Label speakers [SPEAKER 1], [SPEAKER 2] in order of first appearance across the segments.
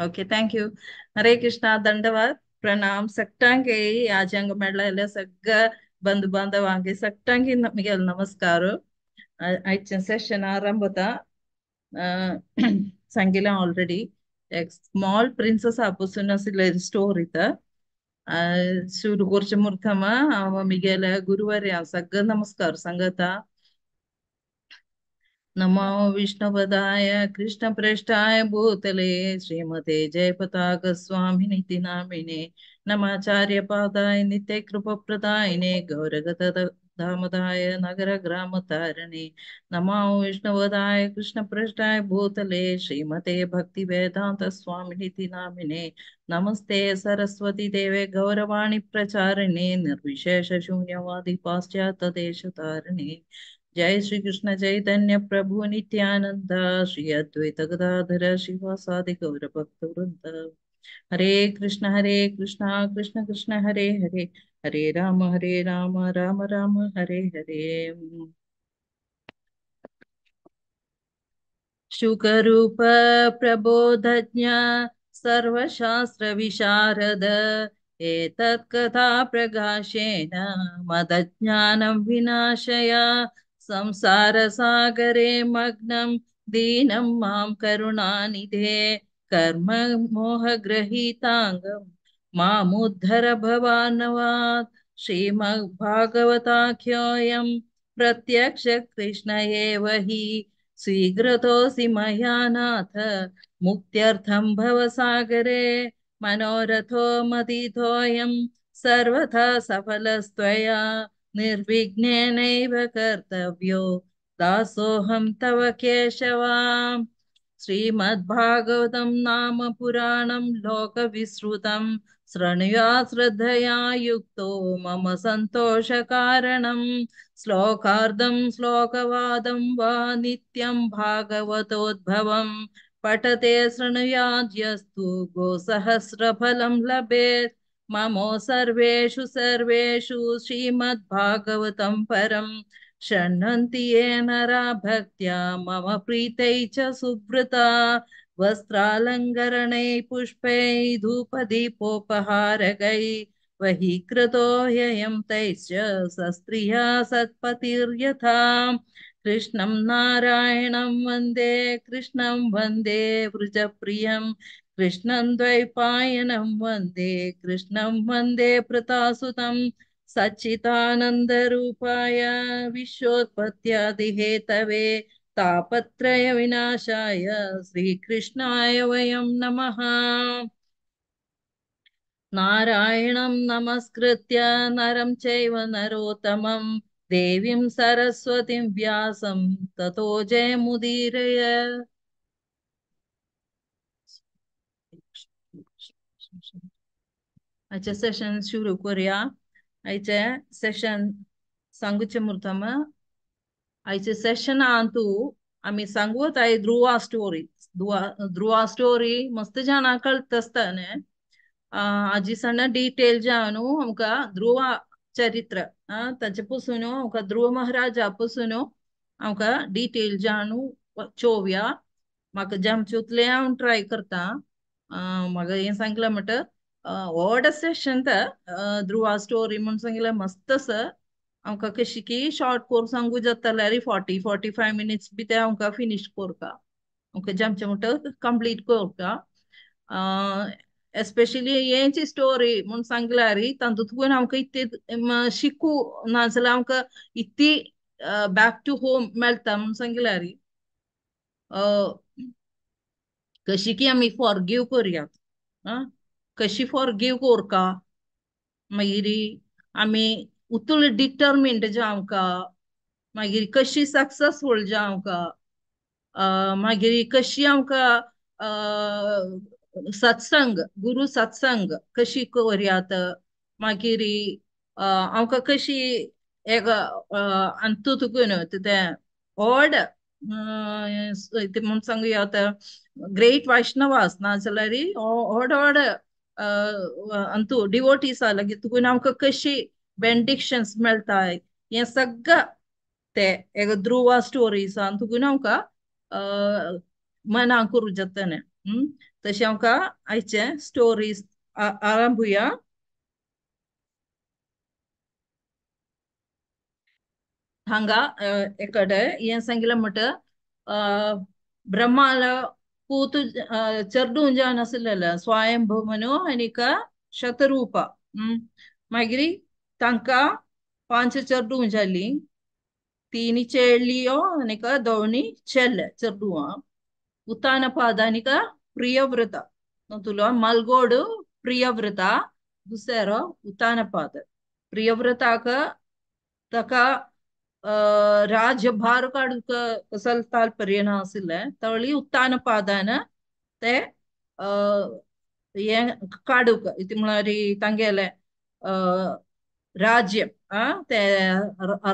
[SPEAKER 1] Okay, thank you. Hare Krishna, दंडवत प्रणाम सट्टांगे आजंग medulla सग्ग बंधु बांधवांगे सट्टांगे नಮಗೆ ನಮಸ್ಕಾರ. ಆಯ್ತು, ಸೆಷನ್ ಆರಂಭದ ಸಂಗಿಲ ಆಲ್ರೆಡಿ ಸ್ಮಾಲ್ ಪ್ರಿನ್ಸಸ್ ಅಪುಸುನ ಸ್ಟೋರಿ ಶುರು കുറച്ച് ಮುರ್ತಮ ಮಿಗೆಲ ಗುರುವರ್ಯ ಸಗ್ಗ ನಮಸ್ಕಾರ ಸಂಗತ. नमो विष्णुपदाय कृष्णप्रेष्ठाय भूतले श्रीमते जयपताक स्वामिनिति नामिने नमाचार्य पादाय नित्यकृपप्रदायिने गौरगतधामदाय नगरग्रामतारिणे नमो विष्णुपदाय कृष्णप्रेष्ठाय भूतले श्रीमते भक्तिवेदान्त स्वामिनिति नामिने नमस्ते सरस्वती देवे गौरवाणी प्रचारिणे निर्विशेष शून्यवादी पाश्चात्य देशतारिणे. जय श्री कृष्ण चैतन्य प्रभु नित्यानंद श्री अद्वैत गदाधर शिवासादि गौर भक्त वृंद. हरे कृष्ण कृष्ण कृष्ण हरे हरे, हरे राम राम राम हरे हरे. शुकरूप प्रबोधज्ञ सर्वशास्त्र विशारद एतत् कथा प्रकाशेन मदज्ञानं विनाशय संसार सागरे मग्नं दीनं मां करुणानिधे कर्म मोहगृहीतांगं मामुद्धर भवानवात्. श्रीमद्भागवताख्योऽयं प्रत्यक्ष कृष्ण एव हि स्वीकृतोऽसि मया नाथ मुक्त्यर्थं भवसागरे मनोरथो मदितोऽयं सर्वथा सफलस्त्वया निर्विघ्नेनैव कर्तव्यो दासोऽहं तव केशव. श्रीमद्भागवतं नाम पुराणं लोकविश्रुतं शृणुयात् श्रद्धया युक्तो मम सन्तोषकारणं. श्लोकार्धं श्लोकवादं वा नित्यं भागवतोद्भवं पठते शृणुयात् यस्तु गोसहस्रफलं लभेत्. ममो सर्वेषु सर्वेषु श्रीमद्भागवतं परं शृण्वन्ति ये नरा भक्त्या मम प्रीतै च सुव्रता. वस्त्रालङ्करणै पुष्पै धूपदीपोपहारकै वहीकृतो ह्ययं तैश्च सस्त्रिया सत्पतिर्यथा. कृष्णं नारायणं वन्दे कृष्णं वन्दे वृजप्रियं कृष्णं द्वैपायनं वन्दे कृष्णं वन्दे प्रतासुतं. सच्चिदानन्दरूपाय विश्वोत्पत्त्यादिहेतवे तापत्रय विनाशाय श्रीकृष्णाय वयं नमः. नारायणं नमस्कृत्य नरं चैव नरोत्तमं देवीं सरस्वतीं व्यासं ततो जयमुदीरये. आयचे सेशन सुरू करूया. आयचे सेशन सांगूचे मुर्तम आयचे सेशन आंतू आमी सांगूत I Dhruva story. Dhruva story मस्त जाणां कळत आसता न्ही. आजी सण डिटेल जावन आमकां ध्रुवा चरित्र ताचे पसून आमकां ध्रुव महाराजा पसून आमकां डिटेल जाणू चोवया. म्हाका जमचें उतलें हांव ट्राय करता. म्हाका हें सांगलां म्हणटा व्हड सेशन तर ध्रुवा स्टोरी म्हूण सांगिल्लें मस्त आसा. आमकां कशी की शॉर्ट कोर्स सांगू जाता जाल्यार 40-45 मिनिट्स बी ते आमकां फिनीश करता. आमकां जमचें म्हणटा कंप्लीट करता. एस्पेशली हेची स्टोरी म्हूण सांगल्यार तातूंतल्यान आमकां इतलें शिकू नाजाल्यार आमकां इतली बॅक टू होम मेळटा म्हूण सांगल्यार कशी की आमी फॉरगीव करुयात. कशी फॉरगीव करका मागीर आमी उतूल डिटर्मिंड जावंका, मागीर कशी सक्सेसफूल जावंका, मागीर कशी आमकां सत्संग गुरु सत्संग कशी करुयात, मागीर आमकां कशी एक अंतू तुकून तें व्हड म्हूण सांगूया ग्रेट वैष्णवास नाजाल्यार व्हड व्हड अंतू डिवोटीस लागीं तुकून आमकां कशी बेंडिक्शन्स मेळटाय हें सगळें ते एक ध्रुवा स्टोरीसान तुकून आमकां मनाक करूं जाता. तशें आमकां आयचे स्टोरीज आरंभुया. हांगा एकडे हें सांगिलें म्हणटा ब्रह्माला पूत चेडूं जावन आसलेलें स्वयंभू म्हणू आनीक शतरूपा. मागीर तांकां 5 चेडूं जालीं, 3 चेडलियो आनीक 2 चेडले चेडवां. उत्तानपाद आनीक प्रियव्रता, तुलो मलगोड प्रियव्रता, दुसरो उत्तानपाद. प्रियव्रताक ताका राज्यभार काडूंक कसल तात्पर्य नाशिल्लें, तळी उत्तानपादान ते हें काडूंक इति म्हळ्यार तांगेलें राज्य ते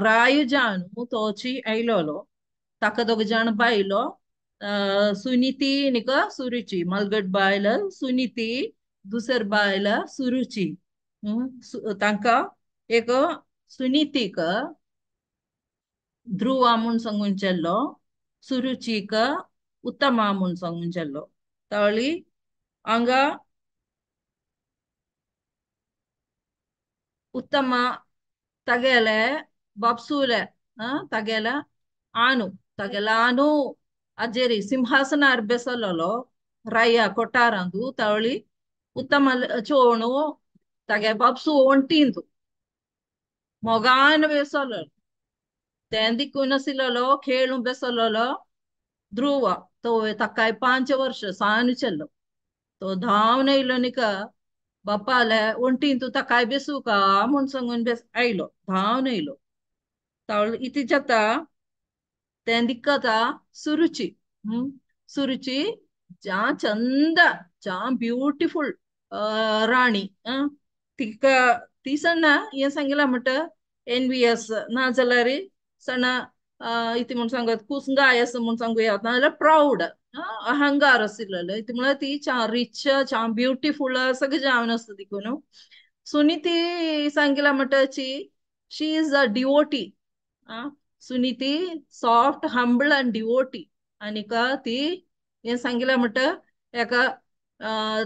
[SPEAKER 1] राय जावन तोची आयलोलो. ताका दोग जाण बायलो सुनीती आनीक सुरुची, मलगट बायल सुनीती, दुसर बायल सुरुची. तांकां एक सुनीतीक ध्रुवा म्हूण सांगून चेल्लो, सुरुचीक उत्तमा म्हूण सांगून चेल्लो. तळी हांगा उत्तमा तागेले बापसूले तागेले आनु, तागेले आनु अजेरी सिंहासनार बेसलोलो राया कोटारांतु. तळी उत्तम चोणू तागे बापसू ఒంటిందు मोगान बेसलो, तें दिक्कून आशिल्लो खेळूं बेसलोलो ध्रुव. तो ताकाय 5 वर्ष सान चेल्लो. तो धांवन येयलो न्ही बापाले ఒంటింతు ताकाय बेसूका म्हूण सांगून बेस आयलो, धांवन येयलो. इति जाता तें दिक्कता सुरुची. सुरुची चा चंद चा ब्युटिफुल राणी. तिका ती सण्ण हें सांगिलां म्हणटा एनवियस ना जाल्यार सण्ण इति म्हूण सांगत कुसगाय आसा म्हूण सांगुया, नाजाल्यार प्रावड अहंकार आशिल्लो. इति म्हळ्यार ती चा रिच चा ब्युटिफुल सगळें जावन आसता देखून. सुनीती सांगिलां म्हणटा she is a devotee. Suniti soft humble and devotee. आनीक ती हें सांगिलां म्हणटा एका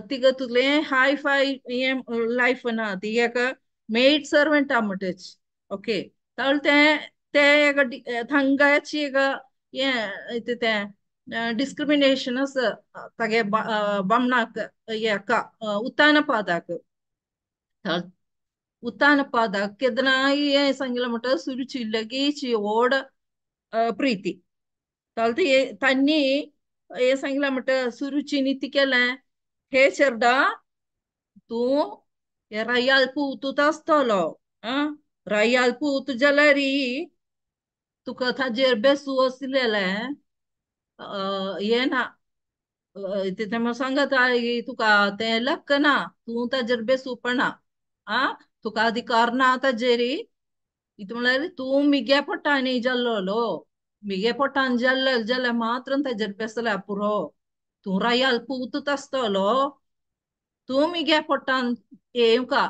[SPEAKER 1] तिका तुगेलें हाय फाय हें लायफ ना, ती एका मेड सर्वंट म्हणटाची. ओके, तर तें ते एका थंगाची एक हें तें डिस्क्रिमिनेशन आसा तागे बामणाक हेका उत्तानपादाक. उत्तानपादाक केदनाय हें सांगिलां म्हणटा सुरुची लगीच व्हड प्रीती. तर तांणी हें सांगिलां म्हणटा सुरुचीनी ती केलें, हे चेरडा तूं हे रायाल पूत आसतलो, रायाल पूत जाल्यार तुका ताजेर बेसू आसलेलें हें ना, तें सांगता तुका तें लक्क ना, तूं ताजेर बेसूपणा, तुका अधिकार ना ताजेर. इतू म्हळ्यार तूं मिगे पोटांनी जाल्लो, मिगे पोटान जाल्ले जाल्यार मात्र ताजेर बेसल्यार पुरो, तूं रायाल पूत आसतलो, तूं मिगे पोटान येवका,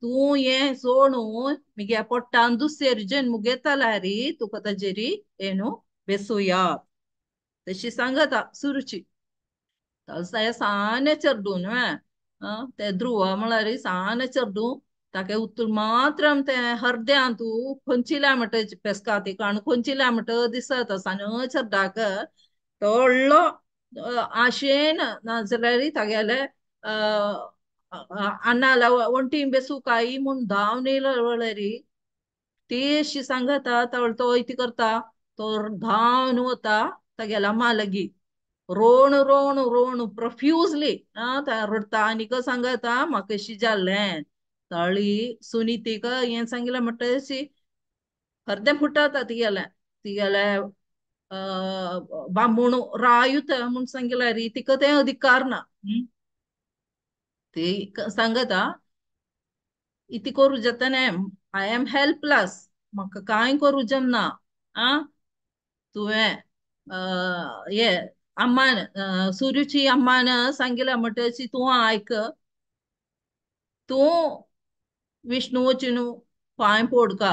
[SPEAKER 1] तूं हें सोडून मिगे पोटान दुसरे जन्म घेतल्यार तुका ताजेर येणू बेसुया तशी सांगता सुरुची. सान चेडूं न्हय ते ध्रुव म्हळ्यार सान चेडूं, ताका उत्तर मात्र तें हरद्यांतू खंयचिल्या म्हणटा पेस्काती काण खंयचिल्या म्हणटा दिसता सान चेड्डाक. तो व्हडलो आशेन नाजाल्यार तागेले अण्णाला वण्टीन बेसूकाय म्हूण धांवन येयलो वळरी ती अशी सांगता. तो इति करता, तो धांवन वता तागेल्या मालगी रोण रोण रोण प्रफ्युजली रडटा आनीक सांगता म्हाका अशी जाल्लें. तळी सुनीतीक हें सांगिलां म्हणटा अशी हरदें फुटता तिगेलें, तिगेलें बामण रायुत म्हूण सांगिल्यार तिका तें अधिकार ना. ती सांगता इति करूं जाता न्हय, I am helpless, म्हाका कांय करूं जमना. तुवें हे अम्मान सुरुची अम्मान सांगिलां म्हणटा तूं आयक, तूं विष्णुची न्हू पांय पोडका.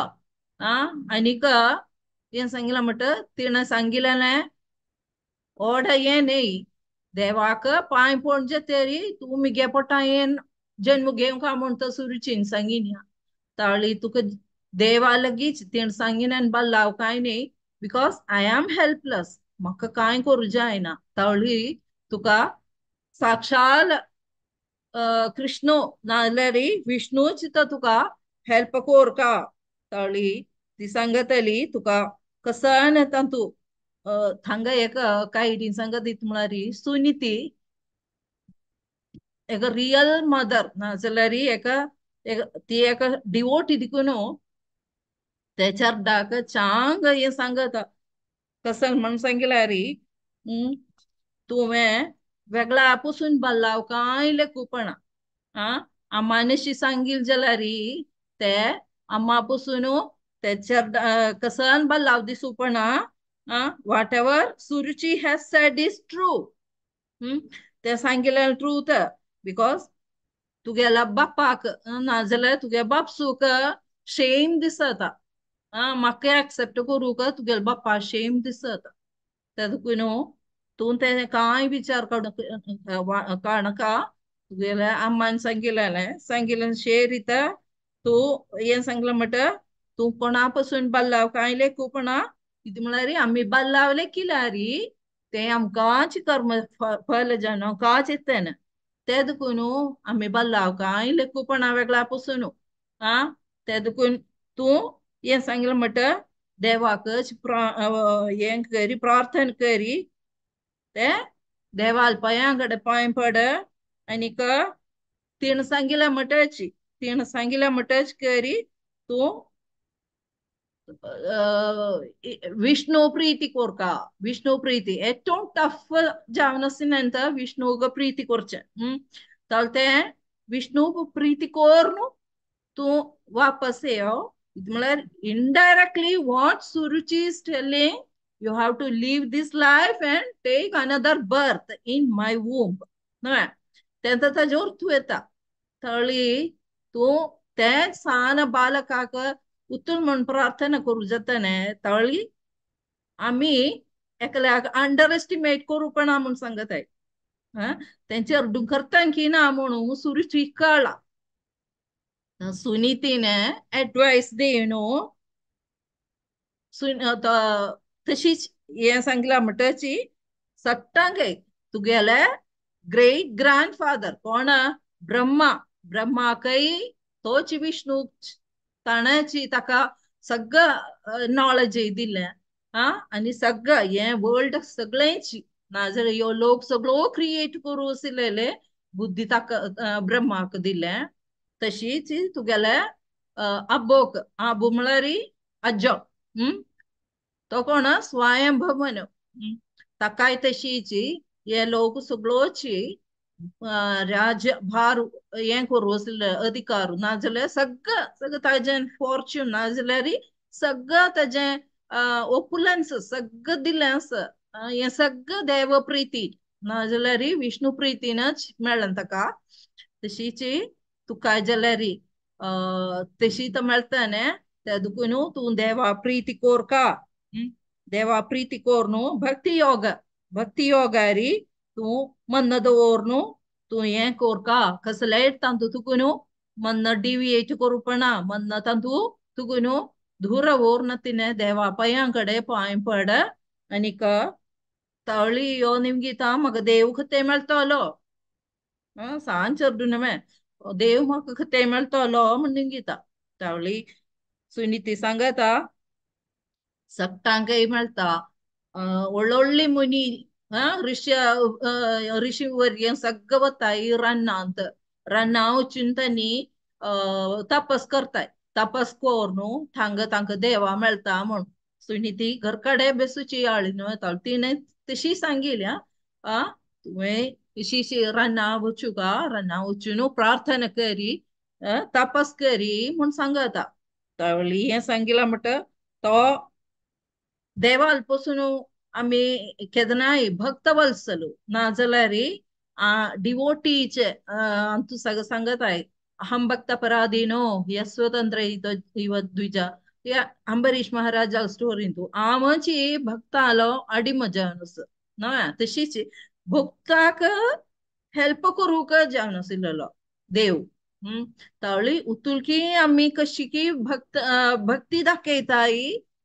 [SPEAKER 1] आनीक हें सांगिलां म्हणटा तिणें सांगिलें ओड हें न्हय, देवाक पांय पडून जेतरी तूं मिगे पोटा येन जन्म घेवंक म्हणटा सुरुचीन सांगीन ताळी तुका देवा लगीच तेण सांगीन आनी बल्लाव कांय न्ही because I am helpless म्हाका कांय करूं जायना ताळी तुका साक्षाल कृष्णो नाजाल्यार विष्णूच तर तुका हेल्प कोरका ताळी ती सांगतली तुका कसन तांतू थांगा एक कांय सांगत दित म्हळ्यार सुनीती एक रियल मदर नाजाल्यार एका ती एक डिवोटी देखून तेच्यार डाक चांग हें सांगता कसन म्हण सांगिल्यार तुवें वेगळा पसून बल्लाव कांय लेखूपणा आं अम्मानशी सांगील जाल्यार ते अम्मा पसून तेच्यार कसन बल्लाव दिसूपणा आं whatever Suruchi has said is true ते सांगिल्लें ट्रूथ because तुगेल्या बापाक नाजाल्यार तुगे बापसूक शेम दिसता आं म्हाका एक्सेप्ट करूंक तुगेल्या बाप्पा शेम दिसता ते देखून न्हू तूं तें कांय विचार काडनाका तुगेल्या अम्मान सांगिल्लें सांगिल्लें शेर इता तूं हें सांगलें म्हणटा तूं कोणा पसून बल्लाव कांय लेखूपणा कितें म्हळ्यार आमी बल्लाव लेखिल्यार तें आमकांच कर्म फल जावन आमकांच येता ते देखून आमी बल्लाव कांय लेखूपणा वेगळा पसून आं ते देखून तूं हें सांगलें म्हणटा देवाकच हें करी प्रार्थना करी ते देवाल पांयां कडेन पांय पड आनीक तिणें सांगिल्लें म्हणटच तिणें सांगिल्लें म्हणटच करी तूं विष्णु प्रीती कोरका विष्णु प्रीती ഏറ്റവും टफ जावन आसता विष्णुक प्रीती करचें ताल तें विष्णु प्रीती कोरून तूं वापस येव म्हळ्यार indirectly what Suruchi is telling you have to leave this life and take another birth in my womb न्हय तेंचो ताजो अर्थ येता थळी तूं तें सान बालकाक उतून म्हण प्रार्थना करूं जाता न्ही तळी आमी एकल्याक अंडर एस्टिमेट करूपणा म्हूण सांगताय आं तेंचे अर्डूं करता की ना म्हणून सुरुची कळ्ळा सुनीतीने एडवायस दिवन तशीच हें सांगलां म्हणटची सट्टांक तुगेले ग्रेट ग्रँड फादर कोण ब्रह्मा ब्रह्माकय तोच विष्णू ताणेची ताका सगळं नॉलेज दिलें आं आनी सगळं हें वर्ल्ड सगळेंच नाजाल्यार ह्यो लोक सगळो क्रिएट करूं आशिल्ले बुद्धी ताका ब्रह्माक दिलें तशीच तुगेले आब्बोक आबो म्हळ्यार आजो तो कोण स्वयंभवन ताकाय तशीच हे लोक सगळोची राज्यभार हें करूं आसले अधिकार नाजाल्यार सगळं सगळं ताजें फॉर्च्यून नाजाल्यार सगळं ताजें ओपुलन्स सगळं दिलें आसा हें सगळं देव प्रिती नाजाल्यार विष्णु प्रितीनच मेळ्ळें ताका तशीच तुका जाल्यार तशी तर मेळटा न्ही ते देखून तूं देवा प्रिती कोरका देवा प्रिती कोरून भक्ती योग भक्ती योगारी तूं मन दवरून तूं हें कोरका कसलेंय तांतू तुका न्हू मन डिविएट करूपणा मन तांतू तुका न्हू दूर व्हरून तिणें देवा पांयां कडेन पांय पड आनीक तळी यो निमगिता म्हाका देव खंय मेळटलो आं सान चेडूं न्हय देव म्हाका खंय मेळटलो म्हण निमगिता तावळी सुनीती सांगता सगटांकय मेळटा व्हडली मुनी ऋषी ऋषीवर्य सगळं वताय रानांत रानां वचून तांणी तपस करताय तपस करून थांग तांकां देवा मेळटा म्हूण सुनीती घर कडेन बेसूची आळी न्हय तिणें तशी सांगिल्ली आं तुवें अशी रानां वचूका रानां वचून प्रार्थना करी तपस करी म्हूण सांगता तावळी हें सांगिलां म्हणटा तो देवाल पसून आमी केन्नाय भक्तवत्सल नाजाल्यार डिवोटीचे अंतू सगळं सांगताय अहं भक्त पराधीनो यस्वतंत्र इव द्विजा या अंबरीश महाराजा स्टोरींतू आमची भक्तालो अडिम जावन न्हय तशीच भक्ताक हेल्प करूंक जावन आशिल्लो देव. तावळी उतुलकी आमी कशी की भक्त भक्ती दाखयताय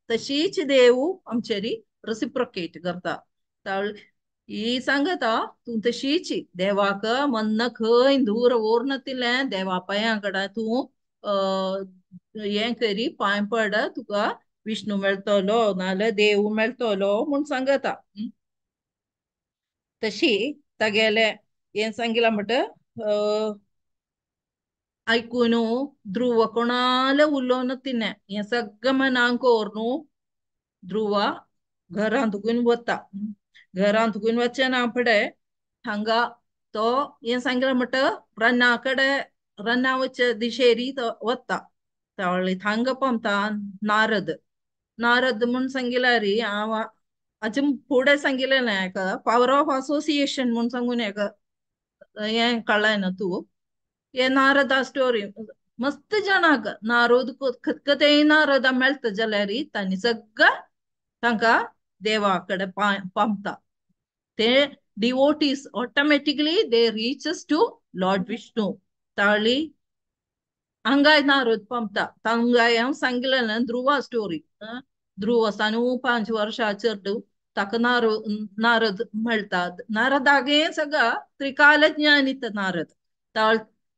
[SPEAKER 1] तशीच देव आमचेरी रेसिप्रोकेट करता. तावळी ही सांगता तूं तशीच देवाक मन्न खंय दूर व्हरना देवा पांयां कडेन तूं हें करी पांय पड तुका विष्णू मेळटलो नाल्यार देव मेळटलो म्हूण सांगता. तशी तागेले हें सांगिलां म्हणटा आयकून ध्रुव कोणाले उलोवन तिणें हें सगळें मनांक व्हरून ध्रुवा घरांतून वता. घरांतून वचना फुडें हांगा तो हें सांगलां म्हणटा रन्ना कडेन रन्ना वचचे दिशेरी तो वता. तावळी थांगा पावता नारद. नारद म्हूण सांगिल्यार हांव हाचे फुडें सांगिल्लें एका पावर ऑफ असोसिएशन म्हूण सांगून एका हें कळ्ळें न्हू तूं हे नारदा स्टोरी मस्त जाणांक नारद खतखतें नारदा मेळटा जाल्यार तांणी सगळें तांकां देवा कडेन पावता. ते devotees automatically they reaches to Lord Vishnu. ताळी हांगाय नारद पावता. तांगाय हांव सांगिल्लें ध्रुवा स्टोरी. ध्रुव सानू 5 वर्सां चेडूं ताका नारद मेळटा. नारदागे सगळं त्रिकालज्ञानी नारद.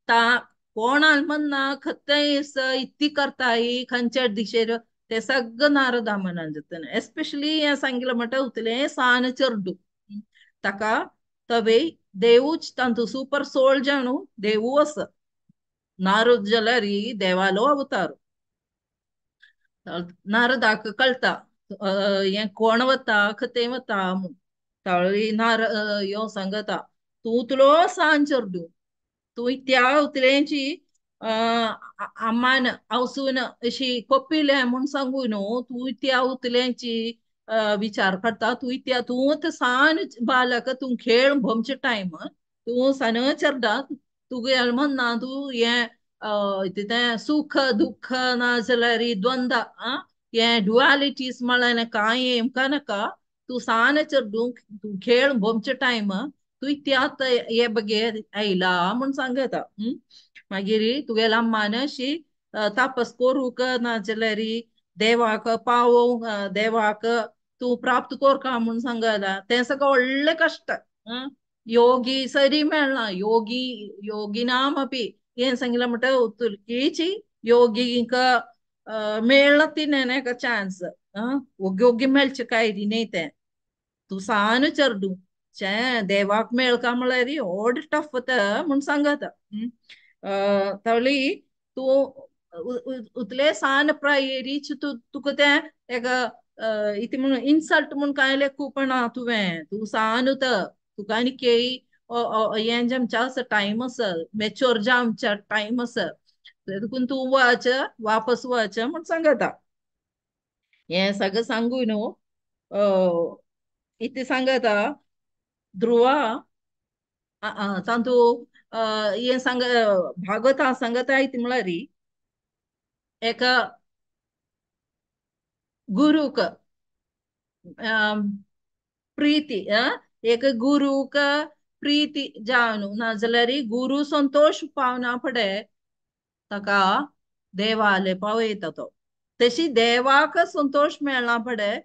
[SPEAKER 1] ता कोणाल म्हणना खत्तें इत्ती करताय खंयच्या दिशेर ते सगळं नारदा म्हणान जाता. एस्पेशली हें सांगिल्लें म्हणटा उतलें सान चेडूं ताका तवे देवूच तांतू सुपर सोल जाणू देवू आसा. नारद जाल्यार देवालो अवतार. नारदाक कळटा हें कोण वता खतें वता म्हूण. तावळी नार यो सांगता तूं तुलो सान चेडूं तूं त्या उतलेंची अम्मान हांवसून अशी कोपिलें म्हूण सांगू न्हू तूं त्या उतलेंची विचार करता. तूं त्या तूं सान बालक तूं खेळ भोमचे टायम तूं सान चेडा तुगे म्हणना तूं हें तें सुख दुःख नाजाल्यार द्वंद्व हें ड्युआलिटीज म्हळ्यार कांय येमकां नाका. तूं सान चेडूं तूं खेळ भोमचे टायम तूं त्यात हे बगे आयला म्हूण सांगता. मागीर तुगेल्या अम्मान अशी तापस करूंक नाजाल्यार देवाक पावोवंक देवाक तूं प्राप्त करका म्हूण सांगला. तें सगळें व्हडलें कश्ट. योगी सरी मेळना. योगी योगिनाम अपी हें सांगिल्लें म्हणटा तुर्कीची योगींक मेळना तिणें एका चान्स. ओगी ओगी मेळचें कांय न्ही तें. तूं सान चेडूं देवाक मेळका म्हळ्यार व्हड टफ तें म्हूण सांगता. तावळी तूं उतले सान प्रायरीच तूं तुका तें एका इतें म्हूण इन्सल्ट म्हूण कांय लेखूपणा तुवें. तूं सान तुका आनी केई हें जेमचें आसा टायम आसा मॅच्योर जावच्या टायम आसा देखून तूं वच वापस वच म्हूण सांगता. हें सगळें सांगून न्हू इतें सांगता ध्रुवा तातूंत हें सांग भागवता सांगता इतें म्हळ्यार एका गुरूक प्रीती एक गुरूक प्रीती जावन नाजाल्यार गुरू संतोश पावना फुडें ताका देवाले पावयता तो. तशी देवाक संतोश मेळना फुडें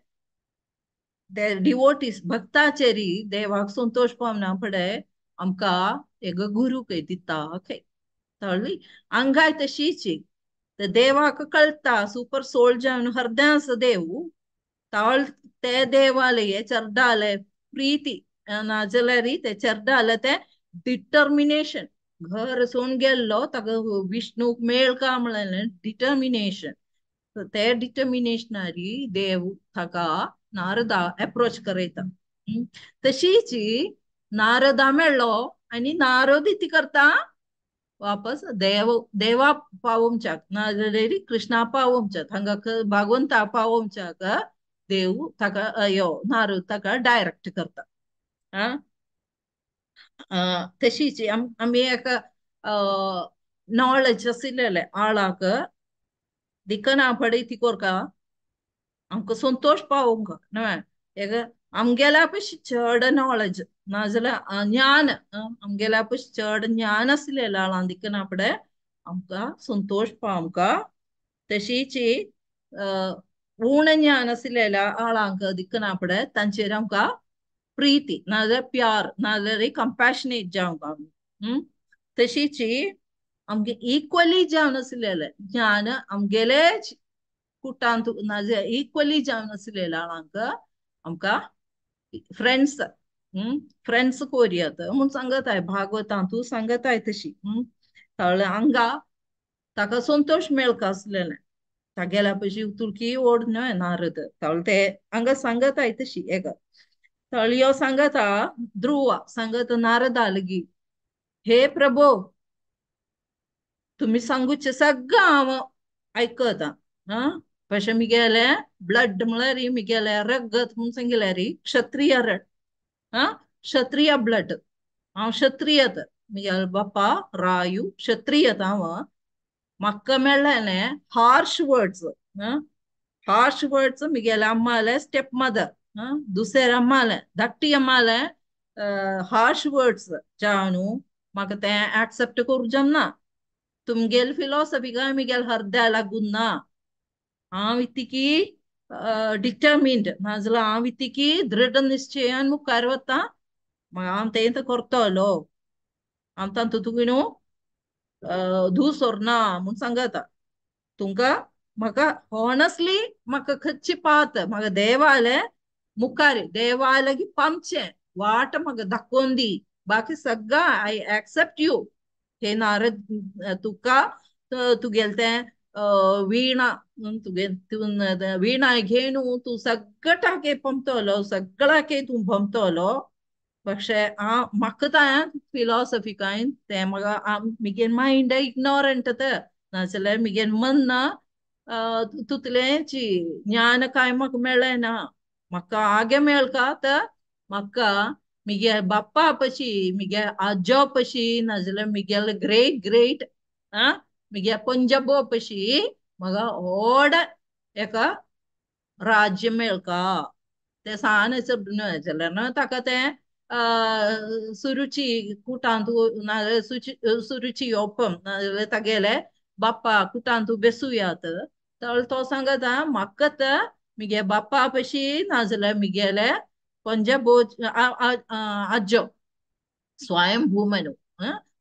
[SPEAKER 1] डिवोटीस भक्ताचेरी देवाक संतोश पावना फुडें आमकां एक गुरू खंय दिता खंय. कळ्ळी हांगाय तशीच देवाक कळटा सुपर सोल जावन हरदें आसा देव. तावळ ते देवाले हे चेडवाले प्रीती नाजाल्यार ते चेडवाले ते डिटर्मिनेशन घर सोडून गेल्लो ताका विष्णूक मेळका म्हळ्ळें डिटर्मिनेशन. ते डिटर्मिनेशनारी देव ताका नारदा एप्रोच करयता. तशीच नारदा मेळ्ळो आनी नारद इतें करता वापस देव देवा पावोवच्याक नाजाल्यार कृष्णा पावोवच्याक हांगा भगवंता पावोवच्याक देव ताका यो नारद ताका डायरेक्ट करता. तशीच आमी एका नॉलेज आशिल्लें आळाक दिकना फुडें ती करका आमकां संतोश पावोवंक न्हय एक आमगेल्या पशी चड नॉलेज नाजाल्यार ज्ञान आमगेल्या पशी चड ज्ञान आसलेल्या आळां दिकन आपडे आमकां संतोश पावंका. तशीच उण ज्ञान आसलेल्या आळांक दिकन आपडे तांचेर आमकां प्रीती नाजाल्यार प्यार नाजाल्यार कंपॅशनेट जावंक आमी. तशीच आमगे इक्वली जावन आसलेले ज्ञान आमगेले कुटांत नाजाल्यार इक्वली जावन आसलेल्या आळांक आमकां फ्रेंड्स फ्रेंड्स कोरयात म्हूण सांगताय भागवतांतू सांगताय तशी. तळ हांगा ताका संतोश मेळका आसलेलें तागेल्या पशी तुळकी ओड न्हय नारद तळ ते हांगा सांगताय तशी एका. तळ यो सांगता ध्रुवा सांगता नारदा लगी, हे प्रभो तुमी सांगूचे सगळं हांव आयकता. आं पशे मिगेले ब्लड म्हळ्यार मिगेले रगत म्हूण सांगिल्यार क्षत्रिय रड, आं क्षत्रिय ब्लड, हांव क्षत्रिय तर मिगेले बाप्पा रायू क्षत्रिय हांव. म्हाका मेळ्ळें हार्श वर्ड्स, हार्श वर्ड्स मिगेले अम्माले स्टेप मदर, दुसरे अम्माले धाकटी अम्माले हार्श वर्ड्स जावन म्हाका तें एक्सेप्ट करूं जमना. तुमगेले फिलॉसॉफी काय मिगेले हरद्या लागून ना. हांव इतकी डिटर्मिन्ड नाजाल्यार हांव इतकी दृढ निश्चयान मुखार वता, हांव तें करतलो, हांव तातूंत तुका न्हू धूव सोरना म्हूण सांगता. तुमकां म्हाका ऑनस्टली म्हाका खंयची पात म्हाका देवाले मुखार देवाले की पामचें वाट म्हाका दाखोवन दी, बाकी सगळं I accept you. हे नारद तुका तुगेलें तें वीणा तुगे तूं वीणा घेवन तूं सगळ्याके पमतलो, सगळ्याके तूं भमतलो, പക്ഷെ ആ म्हाका फिलॉसॉफी काय तें म्हाका मिगे मायंड इग्नोरंट नाजाल्यार मिगे मन तुतलें ज्ञान काय म्हाका मेळ्ळें ना. म्हाका आगे मेळका तर म्हाका मिगे बाप्पा पशी मिगे आजो पशी नाजाल्यार मिगेले ग्रेट ग्रेट आं मिगे पंजाबो पशी म्हाका व्हड एका राज्य मेळका. तें सान न्हय जाल्यार न्हय ताका तें सुरुची कुटांतू नाजाल्यार सुरुची येवपम नाजाल्यार तागेले बाप्पा कुटांतू बेसुयात. तर तो सांगता म्हाका तर मिगे बाप्पा पशी नाजाल्यार मिगेले पंजाबो आजो स्वयंभू मनु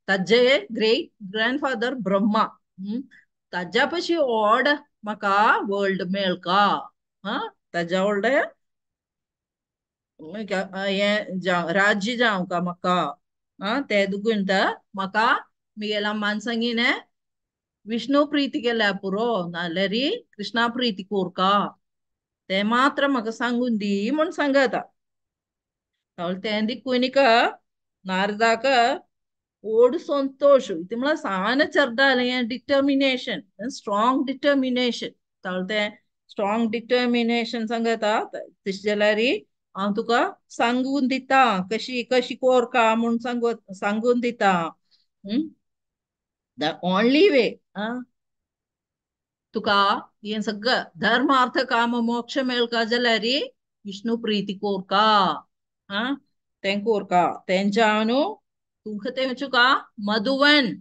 [SPEAKER 1] ताजे ग्रेट ग्रँडफादर ब्रह्मा ताज्या पशी व्हड म्हाका वर्ल्ड मेळका. ताज्या व्हडलें हें जावं राज्य जावंका म्हाका. तें दुगून तर म्हाका मिगेल्या मानसांगीने विष्णु प्रीती केल्या पुरो नाल्यार कृष्णा प्रीती कोरका तें मात्र म्हाका सांगून दी म्हूण सांगता. तें दिकून नारदाक ओड संतोष इतलें म्हळ्यार सान चरदालें हें डिटर्मिनेशन, स्ट्रॉंग डिटर्मिनेशन. तें स्ट्रॉंग डिटर्मिनेशन सांगता तशें जाल्यार हांव तुका सांगून दिता कशी कशी कोरका म्हूण सांगून दिता. The only वे तुका हें सगळं धर्म अर्थ काम मोक्ष मेळका जाल्यार विष्णु प्रीती कोरका. तें कोरका तेंच्या न्हू तुमकां तें तुका मधुवन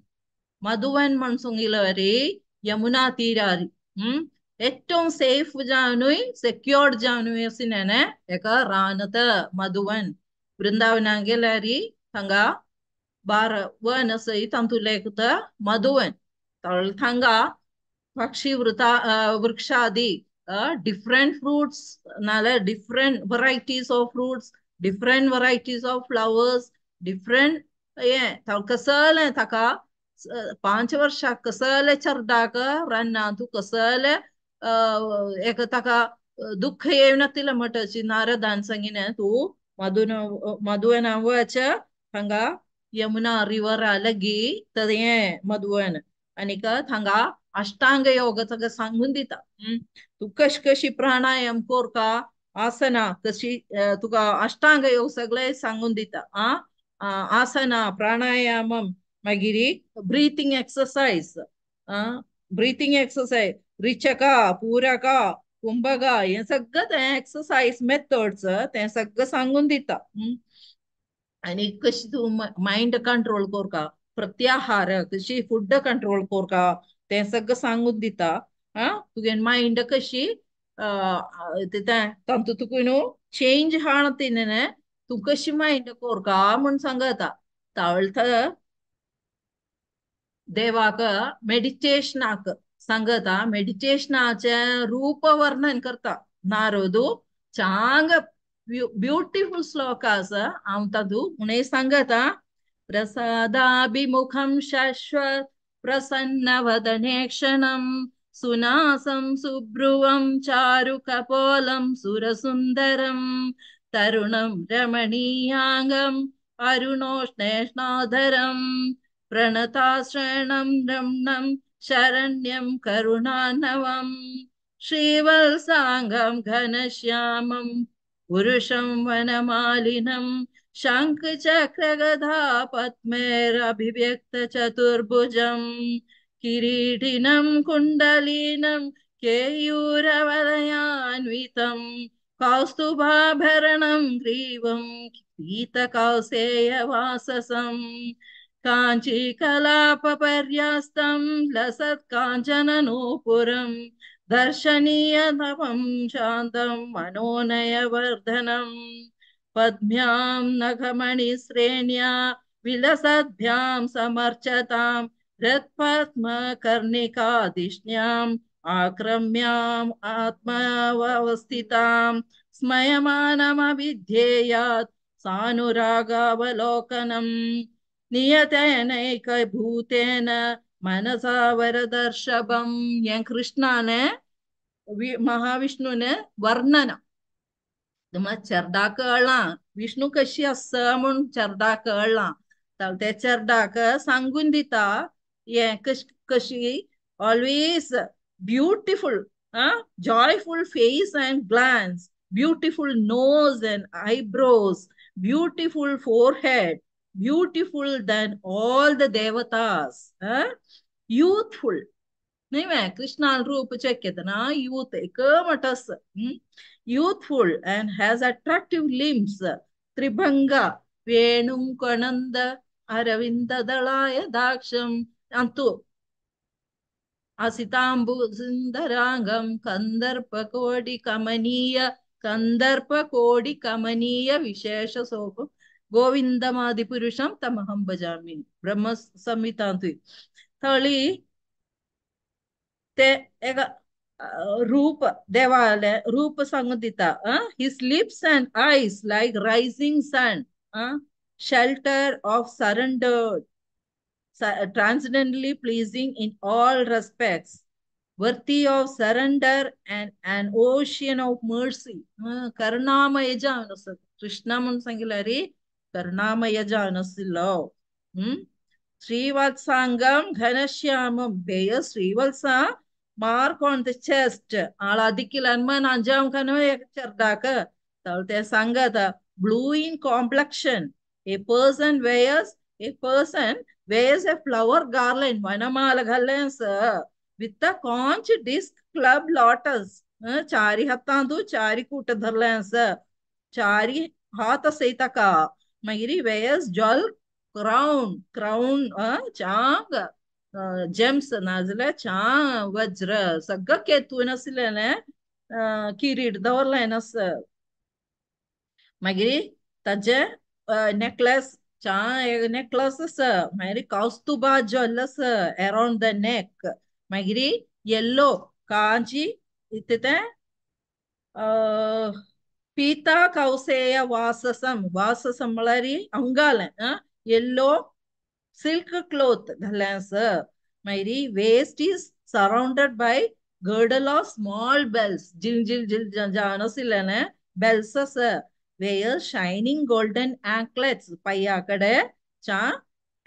[SPEAKER 1] मधुवन म्हण सांगिल्लें यमुना तीरार ഏറ്റവും സേഫ് ജാനുയ് സെക്യൂർഡ് ജാനുയ് അസിനെ എക ರಾನತ ಮಧುವನ್ ವೃಂದಾವನಾಗೆಲಾರಿ ಥಂಗ ಬಾರ ವನ ಸೈ ತಂತುಲೇಕುತ ಮಧುವನ್ ತಳ್ ಥಂಗ ಪಕ್ಷಿ ವೃತ ವೃಕ್ಷಾದಿ ಡಿಫ್ರೆಂಟ್ ಫ್ರೂಟ್ಸ್ ನಾಲೆ different varieties of fruits, different varieties of flowers, different ये कसले ताका 5 वर्षां कसले चरडाक रानांतू कसले एक ताका दुःख येवनातिल्लें म्हणटची नारदान सांगिने तूं मधुन मधुवन वच हांगा यमुना रिवर लगी तर हें मधुवन आनीक थांगा अष्टांग योग ताका सांगून दिता. तूं कशी कशी प्राणायाम कोरका आसना कशी तुका अष्टांग योग सगळे सांगून दिता. आसना प्राणायामम मागीर ब्रीथिंग एक्सरसाइज, ब्रीथिंग एक्सरसाइज रिचका पूरका कुंभगा हें सगळें तें एक्सरसाइज मेथड्स तें सगळें सांगून दिता. आनी कशी तूं मायंड कंट्रोल करका, प्रत्याहार कशी फूड कंट्रोल करका तें सगळें सांगून दिता. आं तुगे मायंड कशी तें तातूंत तुका न्हू चेंज हाण तिने तूं कशी मायंड करका म्हूण सांगता. तावळथ देवाक मेडिटेशनाक सांगता, मेडिटेशनाचें रूप वर्णन करता नारदू. चांग ब्युटिफुल श्लोक आसा, हांव तातूंत म्हणून सांगता. प्रसादाभिमुखं शाश्वत प्रसन्नवदनेक्षणं सुनासं सुब्रुवं चारुकपोलं सुरसुन्दरं तरुणं रमणीयांगम् अरुणोष्णेष्णाधरं प्रणताश्रणं रम्णं शरण्यं करुणानवं श्रीवत्साङ्गं घनश्यामं पुरुषं वनमालिनं शङ्खचक्रगदा पद्मेरभिव्यक्तचतुर्भुजं किरीटिनं कुण्डलिनं केयूरवलयान्वितं कौस्तुभाभरणं ग्रीवं पीतकौसेयवाससं काञ्चीकलापपर्यास्तं लसत्काञ्चननूपुरं दर्शनीयतमं शान्तं मनोनयवर्धनं पद्भ्यां नखमणिश्रेण्या विलसद्भ्यां समर्चतां हृत्पद्मकर्णिकाधिष्ण्याम् आक्रम्याम् आत्मावस्थितां स्मयमानमविध्येयात् सानुरागावलोकनं नियतेनैकभूतेन मनसा वरदर्शभं. हें कृष्णाने महाविष्णूने वर्णन तुमकां चेरडाक कळ्ळां विष्णू कशी आसा म्हूण चेरडाक कळ्ळां. ते चेरडाक सांगून दिता हें कशी always beautiful joyful face and glance, beautiful nose and eyebrows, beautiful forehead, beautiful than all the devatas, youthful. न्ही मॅ कृष्णान रूप चेक केतना यूथ एकमटस, youthful and has attractive limbs, त्रिभंगा वेणुंकणंद अरविंद दळाय दाक्षम अंतु असितांबु सुंदरांगम कंदर्प कोटि कमनीय कंदर्प कोटि कमनीय विशेष सोप गोविंदमादिपुरुषं तमहं भजामि. ब्रह्म संहितांतु थळी ते एका रूप देवाले रूप सांगून दिता. His lips and eyes like rising sun, shelter of surrendered, transcendently pleasing in all respects, worthy of surrender and an ocean of mercy. करुणामय जावन आसा कृष्णा म्हूण सांगिल्लें रे, करुणामय जावन आशिल्लो. श्रीवत्सांगम घनश्यामम बेय Srivatsa mark on the chest आळादिकिल अंजाम कनो चेरडाक ते सांगता. Blue in complexion, a person wears a flower garland वनमाला घाल्लें with a conch disc club lotus, चारी हातांतु चारी कूट धरलें चारी हात सैतका. मागीर वेयर्स ज्वेल क्राउन, क्राउन चांग जेम्स नाजाल्यार चांग वज्र सगळं केतून आशिल्लें किरीट दवरलें आसा. मागीर ताजे नेकलेस चांग नेकलेस आसा. मागीर कौस्तुभा ज्वेल आसा अराउंड the neck. मागीर येल्लो कांची इत्तें पीता कौसेय वाससम, वाससम म्हळ्यार अंगालें येल्लो सिल्क क्लोथ घाल्लें आसा. मागीर waist is surrounded by girdle of small bells, जिल जिल जिल जावन आशिल्लें बेल्स आसा. वेयर शायनिंग गोल्डन अँकलेट्स, पांया कडेन चा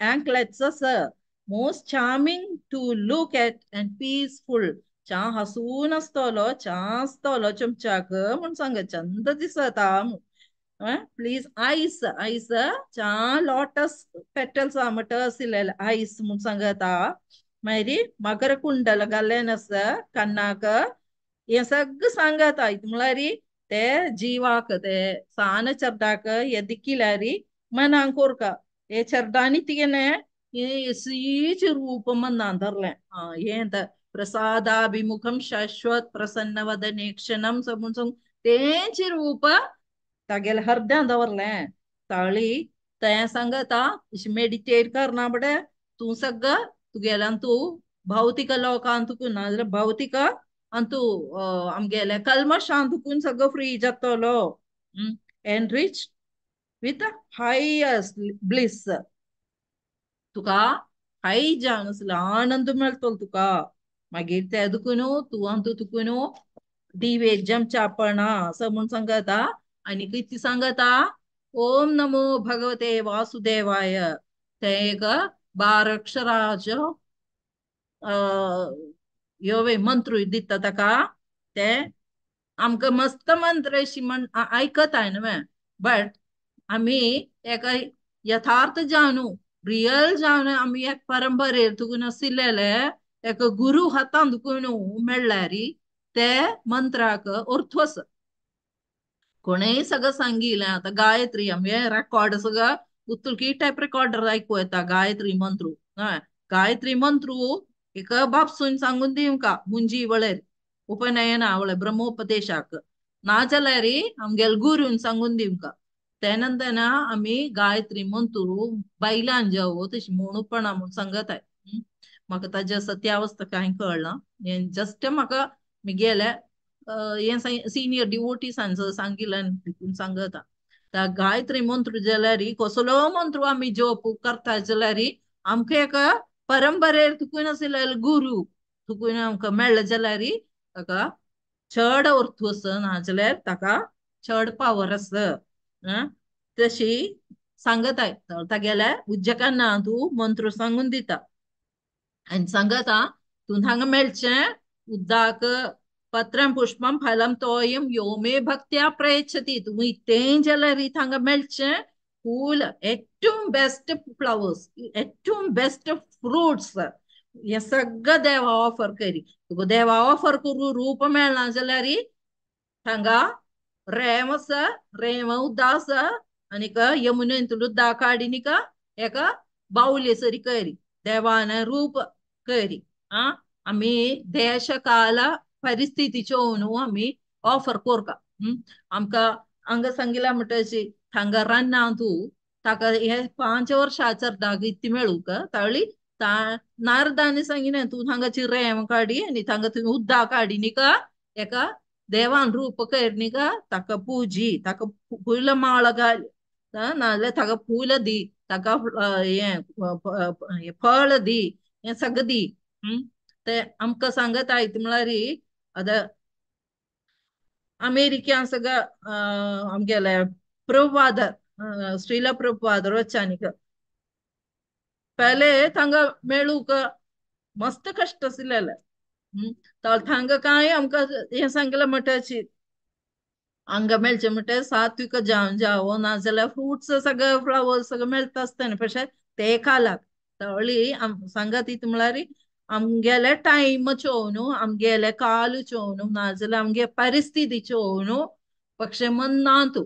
[SPEAKER 1] अँकलेट्स आसा. Most charming to look at and peaceful, चा हसून आसतलो चा आसतलो चमच्याक म्हूण सांग, चंद दिसता. प्लीज आयस आयस चा लोटस पेटल्स आमट आशिल्ले आयस म्हूण सांगता. मागीर मकर कुंडल घाल्लें आसा कन्नाक, हें सगळें सांगता. म्हळ्यार ते जिवाक ते सान चर्डाक हे दिकिल्यार मनांक कोरका हे चर्डांनी तिगेलें सीच रूप मनान धरलें. हें प्रसादाभिमुखम शाश्वत प्रसन्न वदनेक्षणम म्हूण सांग तेंच रूप तागेलें हरद्यां दवरलें. ताळी तें सांगता मेडिटेट करना बडे तूं सगळं तुगेल्यान तूं भौतिक लोकांत तुकून नाजाल्यार भौतिक आनी तूं आमगेले कल्मशान तुकून सगळं फ्री जातलो. एनरीच विथ हायस्ट ब्लिस तुका हाय जावन आसलो आनंद मेळटलो तुका. मागीर ते दुकून तूं आनी तुकून दिवेजम चापणा असं म्हूण सांगता. आनी कितें सांगता ओम नमो भगवते वासुदेवाय ते एक 12 अक्षराचो ह्यो मंत्र दिता ताका. ते आमकां मस्त मंत्र अशी म्हण आयकताय न्हय बट आमी एका यथार्थ जाणू रियल जावन आमी एक परंपरेर तुकून आशिल्ले एक गुरू हातान तुकून मेळ्ळ्यार ते मंत्राक अर्थ आसा. कोणेय सगळं सांगिलें आतां गायत्री आमी रेकॉर्ड सगळं उतुलकी टायप रेकॉर्डर आयकूं येता गायत्री मंत्र. हय गायत्री मंत्र एक बापसून सांगून दिवंका मुंजी वळेर उपनयना वळे ब्रह्मोपदेशाक नाजाल्यार आमगेले गुरून सांगून दिवंका. ते नंतर आमी गायत्री मंत्र बायलान जावो तशी म्हणूपणा म्हूण सांगताय. म्हाका ताजे सत्यावस्था कांय कळना जस्ट म्हाका मिगेले हें सिनियर डिवोटीसान सांगिल्लें देखून सांगता. गायत्री मंत्र जाल्यार कसलो मंत्र आमी जप करता जाल्यार आमकां एक परंपरेर तुकून आशिल्ले गुरू तुकून आमकां मेळ्ळें जाल्यार ताका चड अर्थ आसा नाजाल्यार ताका चड पावर आसा. तशी सांगताय तागेल्या उज्जकांना तूं मंत्र सांगून दिता आनी सांगता तूं हांगा मेळचें उद्दाक पत्रं पुष्पं फलं तोयं यो मे भक्त्या प्रयच्छति. तूं इतें जाल्यार हांगा मेळचें फूल ഏറ്റവും बेस्ट फ्लावर्स ഏറ്റവും बेस्ट फ्रुट्स हे सगळं देवा ऑफर करी. तुका देवा ऑफर करू रूप मेळना जाल्यार हांगा रेम आसा रेम उद्दा आसा आनीक यमुनेंतलो उद्दा काडी न्ही एका बावले सरी करी देवान रूप करी. आं आमी देश काल परिस्थितीच्यो न्हू आमी ऑफर कोरका. आमकां हांगा सांगिलां म्हणटा हांगा रान्ना तूं ताका हे 5 वर्सां चर्दाक इत्ती मेळूंक ताळी नारदानी सांगिना तूं हांगाची रेम काडी आनी थांगा तुवें उद्दा काडी न्ही का एका देवान रूप कर न्ही का ताका पुजी ताका फूल माळ घाल नाजाल्यार ताका फूल दी ताका हें फळ दी हें सगळें दी. ते आमकां सांगत आयत म्हळ्यार आतां अमेरिकेन सगळं आमगेले प्रभुपाद श्रीला प्रभुपाद वच्चानिक पहले थांगा मेळूंक मस्त कश्ट आशिल्लें. थांगा कांय आमकां हें सांगलें म्हणटाची हांगा मेळचें म्हणटा सात्विक जावन जावो नाजाल्यार फ्रुट्स सगळे फ्लावर्स सगळें मेळटा आसतना पशे ते खालाक तळी सांगत ती म्हळ्यार आमगेले टायम चोवनु आमगेले काल चोवनु नाजाल्यार आमगे परिस्थिती चोवनु पक्षे मन ना तूं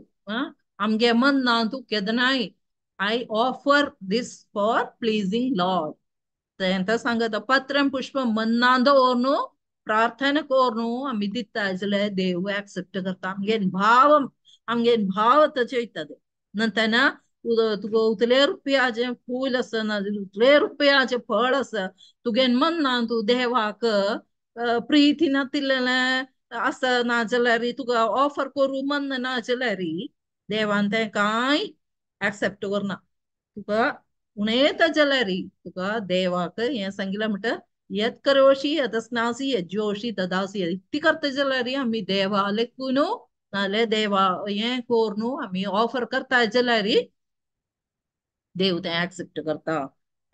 [SPEAKER 1] आमगे मन ना तूं केदनाय I offer this for pleasing Lord. तें सांगता पत्रं पुष्प मन्ना दवरनु प्रार्थना कोरनु आमी दिता जाल्यार देव एक्सेप्ट करता. आमगे भाव आमगे भाव तशें वयता. नंतर तुका उतले रुपयाचें फूल आसा नाजाल्यार उतले रुपयाचें फळ आसा तुगे मन ना तूं देवाक प्रिती नातिल्लें आसा नाजाल्यार तुका ऑफर करूं मन नाजाल्यार देवान तें कांय एक्सेप्ट करना. तुका उणेता जाल्यार तुका देवाक हें सांगिलां म्हणटा यत् करोषि यदस्नासि यज्जोषि ददासि इत्ती करता जाल्यार आमी देवा लेखून नाजाल्यार देवा हें कोरनू आमी ऑफर करता जाल्यार देव तें एक्सेप्ट करता.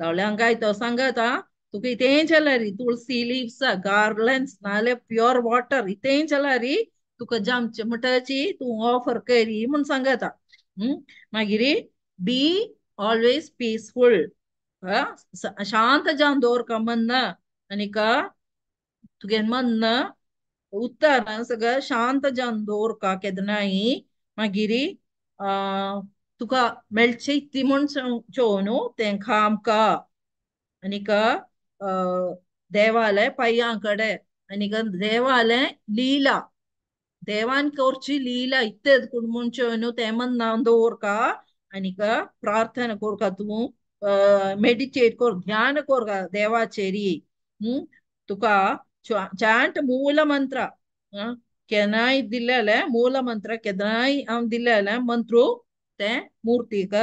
[SPEAKER 1] तावले हांगा तो सांगता तुका इतें जाल्यार तुळसी लिव्स गार्लन्स नाजाल्यार प्युअर वॉटर इतें जाल्यार तुका जामचें म्हणटाची तूं ऑफर करी म्हूण सांगता. मागीर बी ऑलवेज पीसफुल शांत जावन दवर का मन आनीक तुगे मन उत्तर सगळं शांत जावन दवरका केदनाय मागीर तुका मेळचे इत्ती म्हूण चोवन न्हू तेंकां आमकां आनीक देवाले पांयां कडेन आनीक देवाले लीला देवान करची लीला इत्तें म्हूण चोवन तें मनान दवरका आनीक प्रार्थना करका तूं मेडिटेट कर ध्यान करका देवाचेरी. तुका चांट मूल मंत्र केन्नाय दिल्लें मूल मंत्र केन्नाय हांव दिल्लें मंत्रू तें मूर्तीक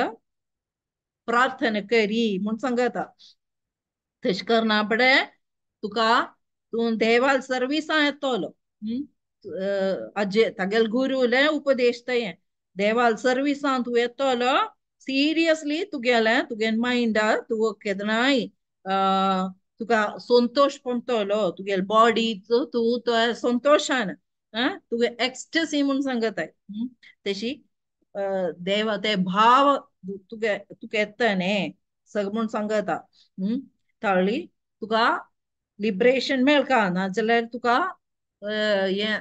[SPEAKER 1] प्रार्थना करी म्हूण सांगता. तशें करना फुडें तुका तूं देवाल सर्विसां येतलो. आजे तागेले गुरूले उपदेश तें देवाल सर्विसां तूं येतलो सिरियसली तुगेलें तुगे मायंडार तूं केन्नाय तुका संतोश पडटलो तुगेले बॉडीचो तूं संतोशान तुगे एक्स्टसी म्हूण सांगताय. तशी देवा ते भाव तुगे तुका येता न्ही सगळें म्हूण सांगता. ताळी तुका लिबरेशन मेळका नाजाल्यार तुका हें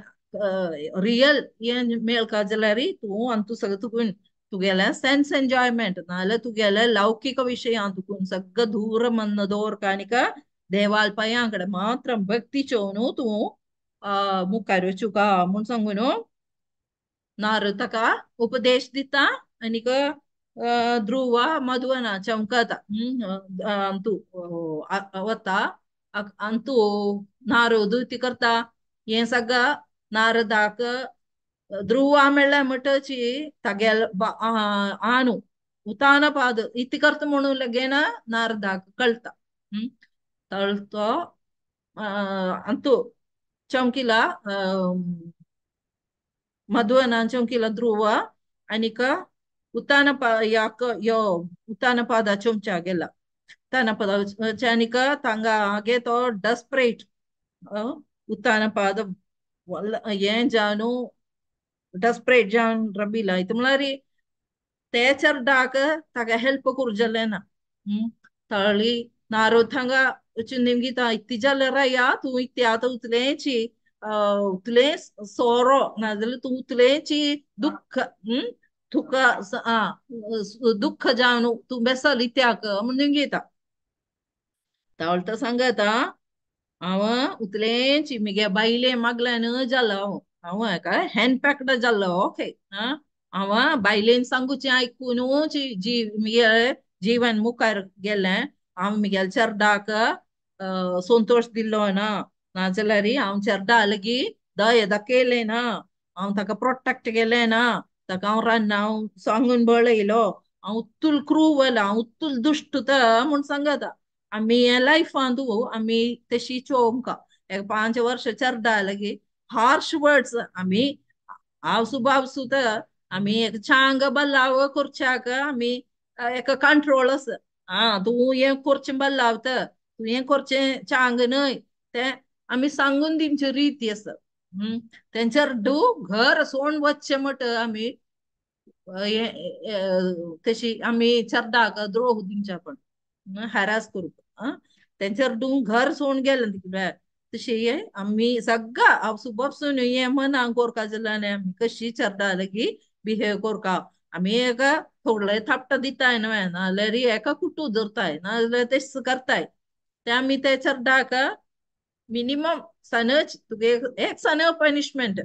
[SPEAKER 1] रियल हें मेळका जाल्यार तूं आनी तूं सगळें तुकून तुगेलें सेन्स एन्जॉयमेंट नाजाल्यार तुगेलें लौकीक विशयां तुकून सगळें दूर मन दवरका आनीक देवाल पांयां कडेन मात्र भक्ती चोवन तूं मुखार वचुका म्हूण सांगून नारद ताका उपदेश दिता आनीक ध्रुवा मधुवना चमकता अंतू वता अंतू नारद ती करता हें सगळं नारदाक ध्रुवा मेळ्ळें म्हणटची तागेल आनु उतान पाद इति करता म्हणून लगेना नारदाक कळटा. तळतो अंतू चमकिला मधुवनान चमकिला ध्रुवा आनीक उत्तान याक यो उत्तान पादा चमचा गेला उत्तान पादा आनीक तांगा आगे तो डस्परेट उत्तान पाद हें जावन डस्परेट जावन रबिला इतलें म्हळ्यार ते चेरडाक ताका हेल्प करूं जालें ना. तळी नारद थांगा वचून निमगिता इत्ती जालें राया तूं इत्ते आतां उतलेंची उतलें सोरो नाजाल्यार तूं उतलेंची दुख्ख तुका दुख्ख जावन तूं बेसल इत्याक म्हूण निमगिता. तावळ सांगता हांव उतलेंची मुगे बायले मागल्यान जालो हांव हांव एका हँडपॅक्ड जाल्लो ओके. हांव बायलेन सांगूचें आयकून जी मुगे जीवन मुखार गेलें हांव मुगेल्या चेरडाक संतोश दिल्लो ना नाजाल्यार हांव चेरडा लागीं दया दाखयलें ना हांव ताका प्रोटेक्ट केलें ना ताका हांव रान्ना हांव सांगून बळयलो हांव उत्तुल क्रूवल हांव उत्तुल दुश्ट म्हूण सांगता. आमी हे लायफांत आमी तशी चोवंका एक 5 वर्ष चेरडा लागीं हार्श वर्ड्स आमी आवसू बावसू तर आमी एक चांग बल्लाव करच्याक आमी एक कंट्रोल आसा. आं तूं हें करचें बल्लाव तर तूं हें करचें चांग न्हय तें आमी सांगून दिवची रीत आसा. तेंचेर do घर सोडून वचचें म्हट आमी तशी आमी चेरडाक द्रोह दिवचे पण हॅरास करूंक तेंचेर do घर सोडून गेलें तिकडे तशें हें आमी सगळं आवसू बापसून हें मनाक कोरका जाल्यार आमी कशी चेरडा लागीं बिहेव करका आमी एका थोडे थापटां दिताय न्हय नाजाल्यार एका कुटू धरताय नाजाल्यार तेश करताय ते आमी ते चेरडाक मिनिमम सनच तुगे एक सन पनिशमेंट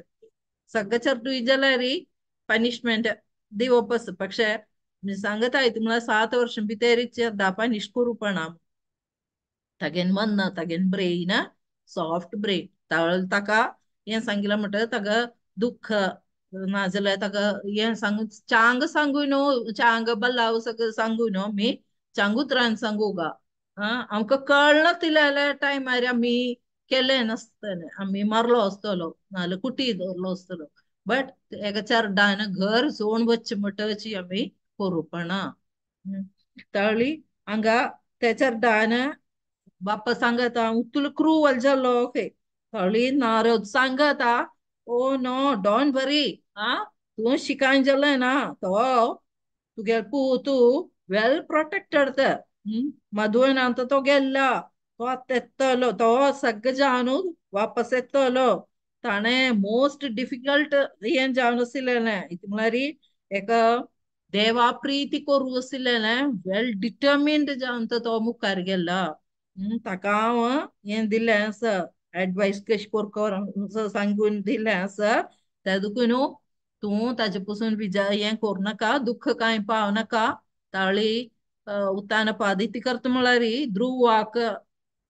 [SPEAKER 1] सगळं चेरडूय जाल्यार पनिशमेंट दिवप आसा. पक्षे मी सांगताय तुमकां 7 वर्सां भितर चेरडा पनिश करूपणा तागेन मन तागेन ब्रेन सॉफ्ट ब्रेन ताका हें सांगिलां म्हणटकच ताका दुख्ख नाजाल्यार ताका हें सांगून चांग सांगू न्हू चांग बल्लाव सगळें सांगू न्हू आमी चांग उतरान सांगू गा आमकां कळना तितल्या टायमार आमी केलें नासतलें आमी मारलो आसतलो नाजाल्यार कुटी दवरलो आसतलो बट एका चेरडान घर सोडून वचचें म्हणटची आमी करूपणा. ताळी हांगा त्या चेरडान बाप्पा सांगता उतुल क्रूवल जालो ओके. ताळी नारद सांगता ओ नो don't वरी आं तूं शिकान जालें ना तो तुगे पूत वेल प्रोटेक्टेड तर मधुवनांत तो गेल्ला तो आतां येतलो तो सगळें जावन वापस येतलो. ताणें मोस्ट डिफिकल्ट हें जावन आशिल्लें इतलें म्हळ्यार एका देवा प्रिती करूं आशिल्लें वेल डिटर्मिन्ड जावन तो मुखार गेला. ताका हांव हें दिलें आसा एडवायस कशें करून सांगून दिलें आसा. त्या देखून तूं ताजे पसून विजा हें करूं नाका, दुख्ख कांय पाव नाका. ताळी उत्तान पादिती करता म्हळ्यार ध्रुवाक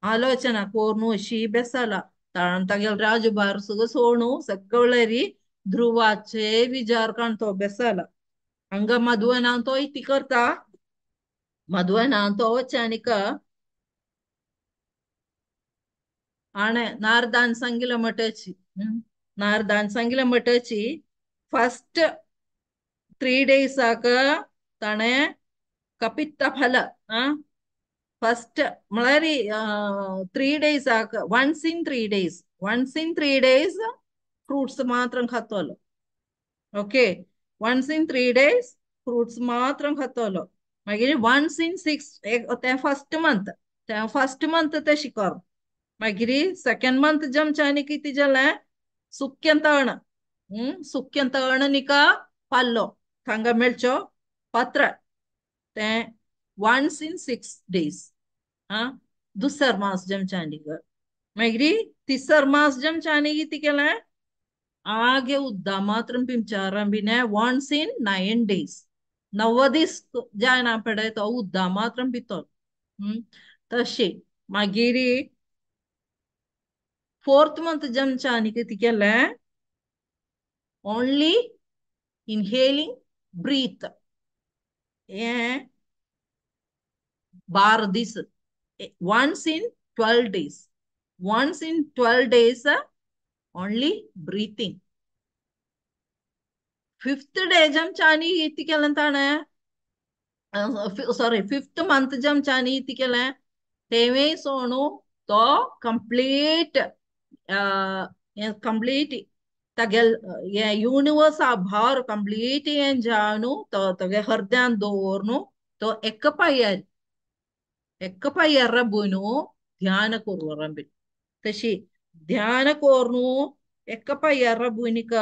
[SPEAKER 1] आलोचना करून अशी बेसाला. ताण तागेलो राजभार सगळो सोणू सगळेरी ध्रुवाचे विचार काण तो बेसाला. हांगा मधुवनान तो इती करता. मधुवनान तो वच्चानिक आणें नारदान सांगिलें मटची नारदान सांगिलें मटची फस्ट 3 डेजाक ताणें कपित्त फल फस्ट म्हळ्यार 3 डेजाक once in 3 days once in 3 days fruits मात्रम खातलो. Okay, once in 3 days fruits मात्रम खातलो. मागीर वन्स इन 6 तें फस्ट मंथ तें फस्ट मंथ तें शिकर. मागीर सेकेंड मंथ जमच्यानी कितें जालें सुक्कें तण सुक्कें तण निका पाल्लो थांगा मेळचो पत्र तें वन्स इन 6 डेज दुसर मास जमच्यानी. मागीर तिसर मास जमच्यानी कितें केलें आगे उद्दा मात्र पिंचारंबिने वन्स इन 9 डेज 9 दीस जायना पडे तो उद्दा मात्र पितो. तशें मागीर फोर्थ मंथ जमच्यानी कितें केलें ओनली इनहेलिंग ब्रीथ हें 12 दीस once in 12 days once in 12 days only breathing. Fifth day जमच्यानी कितें केलें ताणें सॉरी फिफ्थ मंथ जमच्यानी कितें केलें तेवें सोणू तो कंप्लीट कंप्लीट तागेल हें युनिवर्सा भार कंप्लीट हें जावन तो तागे हृदयान दवरून तो एक पांयार एक पांयार रबून ध्यान करूं रंबी. तशी ध्यान करून एक पांयार रबूनिक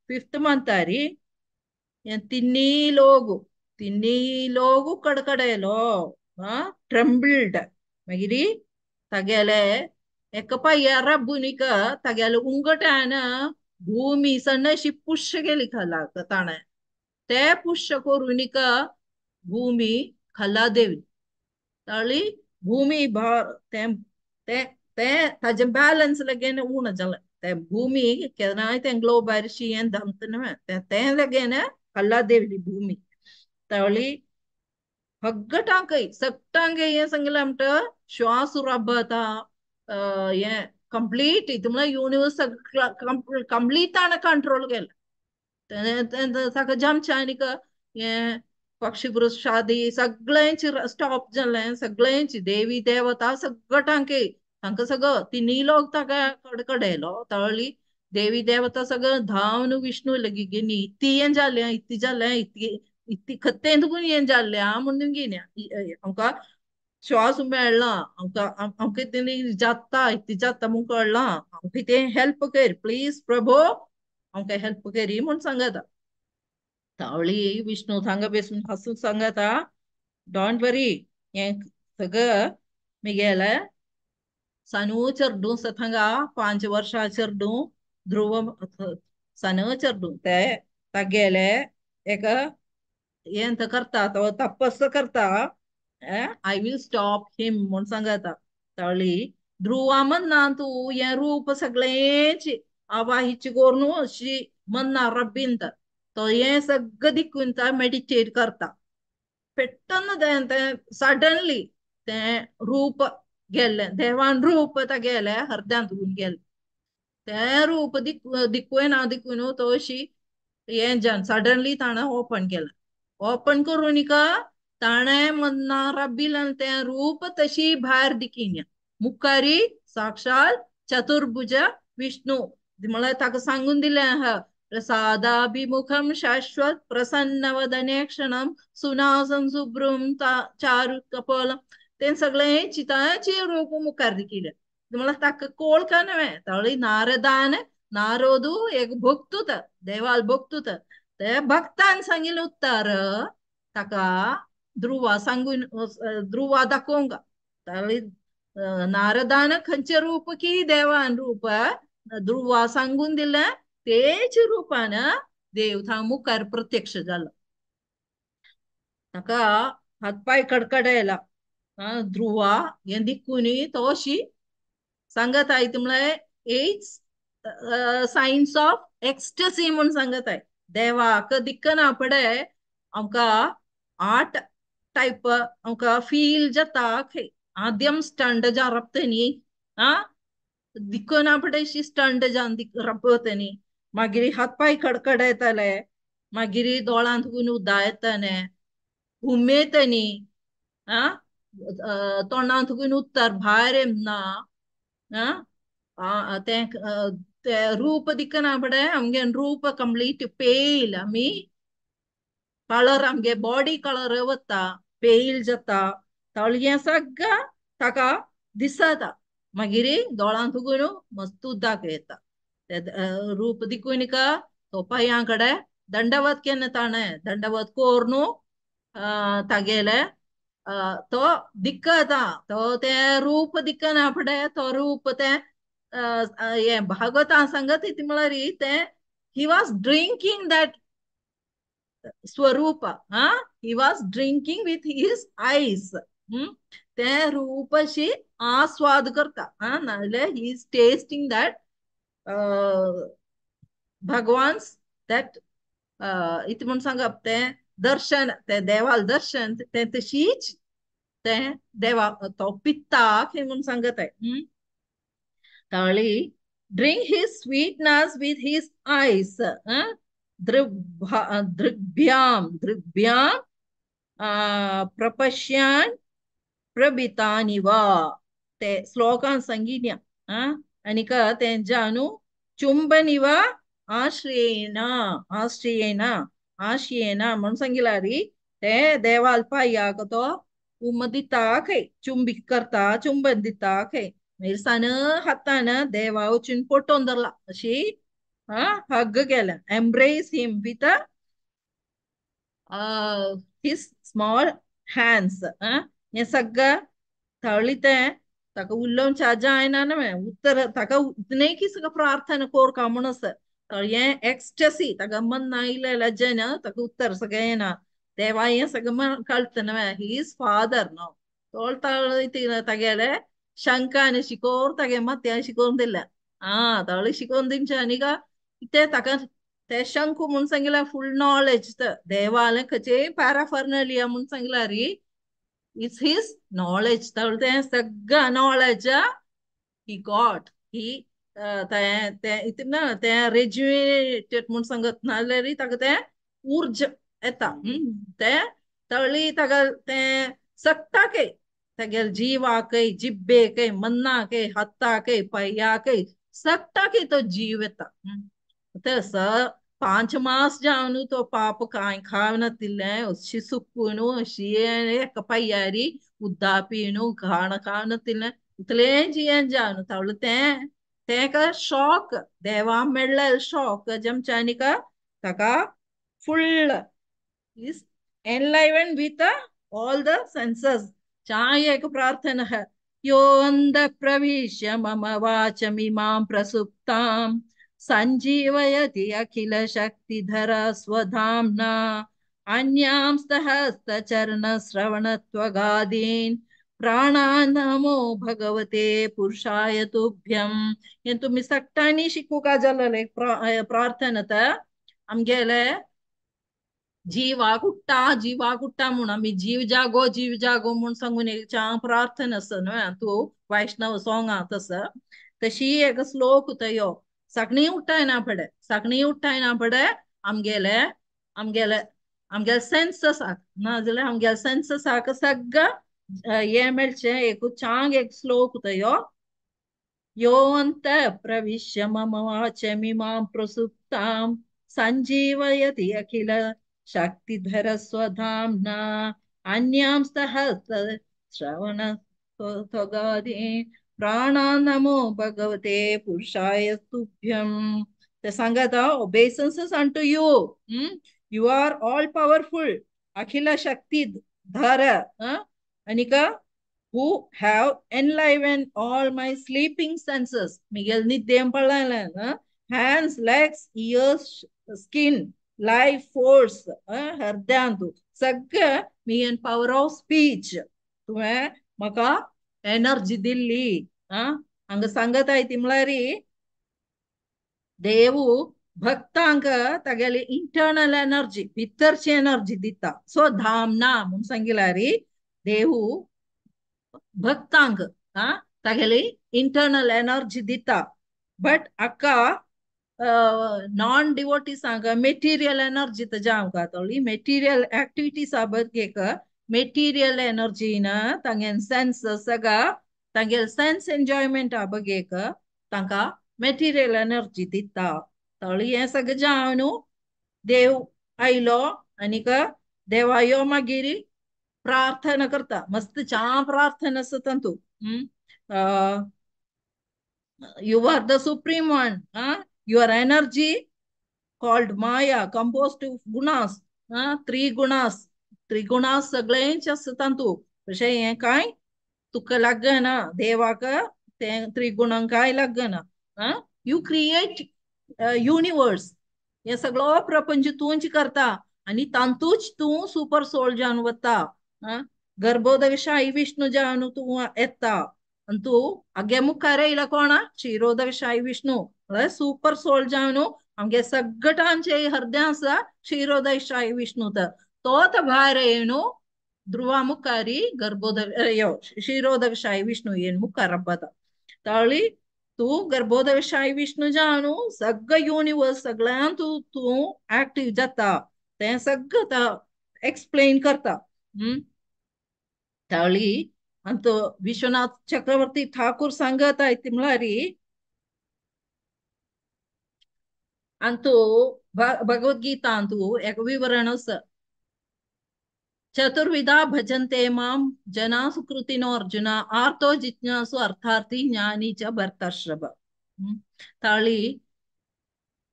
[SPEAKER 1] फिफ्थ मंतारी तिन्ही लोग कडकडेलो ट्रेम्बल्ड. मागीर तागेले एक पांयार रबूनिक तागेले उंगट्यान भूमी सण्ण अशी पुश्य केली खाला ताणें ते पुश्य करूनिक भूमी खाला देवली. ताळी भूमी भार तें तें तें ताजें बॅलन्स लगेन उणें जालें. तें भूमी केन्नाय तें ग्लोबार हें धमत न्हय तें तें लगेन खाला देवली भूमी. ताळी हग्गटांकय सगटांकय हें सांगलें म्हणटा श्वास रबता हें कंप्लीट म्हळ्यार युनिवर्स कंप्लीट ताणें कंट्रोल केलें. ताका जमच्यानिक हें पक्षी वृक्षादी सगळ्यांची स्टॉप जालें सगळ्यांची देवी देवता सगळ्यांक तांकां सगळं तिन्ही लोक ताका कडकडेलो. तळ्ळी देवी देवता सगळं धांवन विष्णू लगी गेली इत्ती हें जालें इत्ती जालें इत्ती इत्ती खत्तें तुकून हें जालें म्हणून घेन आमकां श्वास मेळ्ळा आमकां आमकां तेणी जाता इत्ती जाता म्हूण कळ्ळां आमकां तें हेल्प कर प्लीज प्रभो आमकां हेल्प करी म्हूण सांगता. तावळी विष्णू थांगा बेसून हासून सांगता don't वरी हें सगळं मिगेलें सानू चेडूं आसा थांगा 5 वर्सां चेडूं ध्रुव सानू चेडूं ते तागेले एक हें करता तो तपस करता I will stop हिम म्हूण सांगता. तावळी ध्रुवा म्हणना तूं हें रूप सगळेंच आवाहिची करून अशी मन्ना रब्बीन तो हें सगळें दिकून मेडिटेट करता. पेट्टन तें तें सडनली तें रूप गेल्लें देवान रूप तागेलें हृदयांत गेलें तें रूप दिकून ना दिकून तो अशी हें जावन सडनली ताणें ओपन केलें. ओपन करून ताणें मन्ना रब्बिल्यान तें रूप तशी भायर दिकिन्या मुखारी साक्षात चतुर्भुज विष्णू म्हळ्यार ताका सांगून दिलें आहा प्रसादाभिमुखं शाश्वत प्रसन्नवदने क्षणं सुनासं सुभ्रुं चारु कपोलं तें सगळें चिताचे रूप मुखार दिकिलें. म्हळ्यार ताका कोळ का न्हय तावळी नारदान नारदू एक भक्तूत देवाल भक्तूत ते भक्तान सांगिल्लें उत्तर ताका ध्रुवा सांगून ध्रुवा दाखोवंक नारदान खंयचें रूप की देवान रूप ध्रुवा सांगून दिलें तेच रूपान देव थंय मुखार प्रत्यक्ष जालो. ताका हातपाय कडकडायला ध्रुवा हें दिक्कून तो अशी सांगत I म्हळ्यार एच सायन्स ऑफ एक्स्टसी म्हूण सांगत I. देवाक दिक्कना फुडें आमकां 8 टायप आमकां फील जाता खंय आद्यम स्टंड जावन राबता न्ही दिक्कना फुडें अशी स्टंड जावन राबता न्ही. मागीर हातपाय कडकडायताले, मागीर दोळांत उदक येताले, हुमेता न्ही, तोंडांत उत्तर भायर येना, तें तें रूप दिक्कना फुडें आमगे रूप कंप्लीट पेल आमी कलर आमगे बॉडी कलर वता पेल जाता. हें सगळें ताका दिसता. मागीर दोळांत मस्त उदक येता. ते रूप दिकून का तो पांयां कडेन दंडवत केन्ना ताणें दंडवत कोरून तागेले तो दिक्कता तो तें रूप दिक्कना फुडें तो रूप तें हें भागवता सांगत ती म्हळ्यार तें he was drinking that स्वरूप. He was drinking with his eyes. तें रूप अशी आस्वाद करता नाजाल्यार he is tasting that भगवान्स that इतलें म्हूण सांगप तें दर्शन तें देवाल दर्शन तें तशीच तें देवा तो पित्ता हें म्हूण सांगत I. ताळी drink his sweetness with his eyes. दृग्भ्याम दृग्भ्याम प्रपश्यान प्रभितानि वा ते श्लोकान सांगिन्या आनीक तेंच्या न्हू चुंबनिव आश्रयेण आश्रयेण आश्रयेण म्हूण सांगिलां री ते देवाल पांयाक तो उम दिता खंय चुंबीत करता चुंबन दिता खंय. मागीर सान हातान देवा वचून पोटोवन धरला अशी हग केलें embrace him with his small hands. हें सगळें थळी तें ताका उलोवंक जायना न्हय उत्तर ताका इतलें की सगळें प्रार्थना कोरका म्हूण आसा. हें एक्स्टसी ताका मन आयलें लज्जेन ताका उत्तर सगळें येना देवा हें सगळें कळटा न्हय he is father न्हू तोळ तागेलें शंकान शिकोवन तागे माथ्यान शिकोवन दिलें तळी शिकोवन दिवचें आनी का तें ताका ते शंकू म्हूण सांगिलां फूल नॉलेज देवालें खंयचेय पॅराफर्नलिया म्हूण सांगिलां री it's his knowledge. तें सगळें नॉलेज he got ही तें तें इतलें ना तें रेज्युएटेड म्हूण सांगत नाजाल्यार ताका तें उर्ज येता तें तळी ताका तें सगटाकय तागेले जिवाकय जिब्बेकय मन्नाकय हाताकय पांयाकय सगटाकय तो जीव येता. ते 5 मास जावन तो पाप कांय खावनातिल्लें अशी सुकून अशी एका पांयारी उदक पिवन घाण खावनातिल्लें इतलें जियेन जावन तावळ तें तेका शॉक देवा मेळ्ळें शॉक जमच्यानी का ताका full is enlivened with all the senses. चाय एक प्रार्थना है यो अंध प्रविश्य मम वाचमिमां प्रसुप्तां संजीवयति अखिल शक्तिधर स्वधाम्ना अन्यांस्तहस्तचरण श्रवणत्वगादीन् प्राणान् नमो भगवते पुरुषाय तुभ्यं. हें तुमी सगळ्यांनी शिकूंक जालें प्रार्थना तर आमगेले जीवाक उठ्ठा जीवाक उठ्ठा म्हूण आमी जीव जागो म्हूण सांगून एक चांग प्रार्थना आसा न्हय तूं वैष्णव सोंगां तसो तशी एक श्लोक यो सगळीं उठ्ठायना फुडें सगळीं उठ्ठायना फुडें आमगेले आमगेले आमगेले सेन्ससाक नाजाल्यार आमगेले सेन्ससाक सगळें हें मेळचें एक चांग एक श्लोक यो यो अंत प्रविश्य मम वाचमिमां प्रसुप्तां संजीवयति अखिल शक्तिधर स्वधाम्ना अन्यांस्तहस्त श्रवण त्वगादीन् प्राणा नमो भगवते पुरुषाय तुभ्यं. ते सांगत obeisances unto you. You are all powerful, अखिल शक्ती धर Anika who have enlivened all my sleeping senses. Miguel निद्येम पडला hands, legs, ears, skin, life force, हृदयांतु सगळं मी पॉवर ऑफ स्पीच तुवें म्हाका एनर्जी दिल्ली. हांगा सांगत आहे ती म्हळ्यार देवू भक्तांक तागेली इंटर्नल एनर्जी भितरची एनर्जी दिता. सो धामना म्हूण सांगिल्यार देवू भक्तांक तागेली इंटर्नल एनर्जी दिता. बट अक्का नॉन डिवोटीसांक मेटिरियल एनर्जी ताज्या आमकां तोळी मेटिरियल एक्टिविटीज बगेक मेटिरियल एनर्जीन तांगेल सेन्स सगळा तांगेल सेन्स एन्जॉयमेंट बगेक तांकां मेटिरियल एनर्जी दिता. तळी हें सगळें जावन न्हू देव आयलो आनीक देवा यो मागीर प्रार्थना करता. मस्त छान प्रार्थना आसा तातूंत. You are the supreme one. Your energy called Maya composed of gunas, three gunas, trigunas सगळेंच आसा तातूंत. तशें हें कांय तुका लागना देवाक तें त्रिगुणांक कांय लागना. You create universe, हे सगळो प्रपंच तूंच करता आनी तातूंच तूं सुपर सोल जावन वता. गर्भोदकशाही विष्णू जावन तूं येता आनी तूं आगे मुखार येयला कोणा क्षीरोदकशाही विष्णू म्हळ्यार सुपर सोल जावन आमगे सगळ्यांचे हृदय आसा क्षीरोदकशाही विष्णू. तर तो तर भायर येवन ध्रुवा मुखारी गर्भोदक यो क्षीरोदकशाही विष्णू येवन मुखार रब्बता. ताळी तूं गर्भोदकशाही विष्णू जावन सगळो युनिवर्स सगळ्यान तूं तूं एक्टीव जाता तें सगळं एक्सप्लेन करता. ताळी अंत विश्वनाथ चक्रवर्ती ठाकूर सांगत आहे ती म्हळ्यार अंतू भगवद्गीता अंतू एक विवरण आसा. चतुर्विधा भजन्ते मां जना सुकृतिनो अर्जुन आर्तो जिज्ञासु अर्थार्थी ज्ञानी च भरतर्षभ. ताळी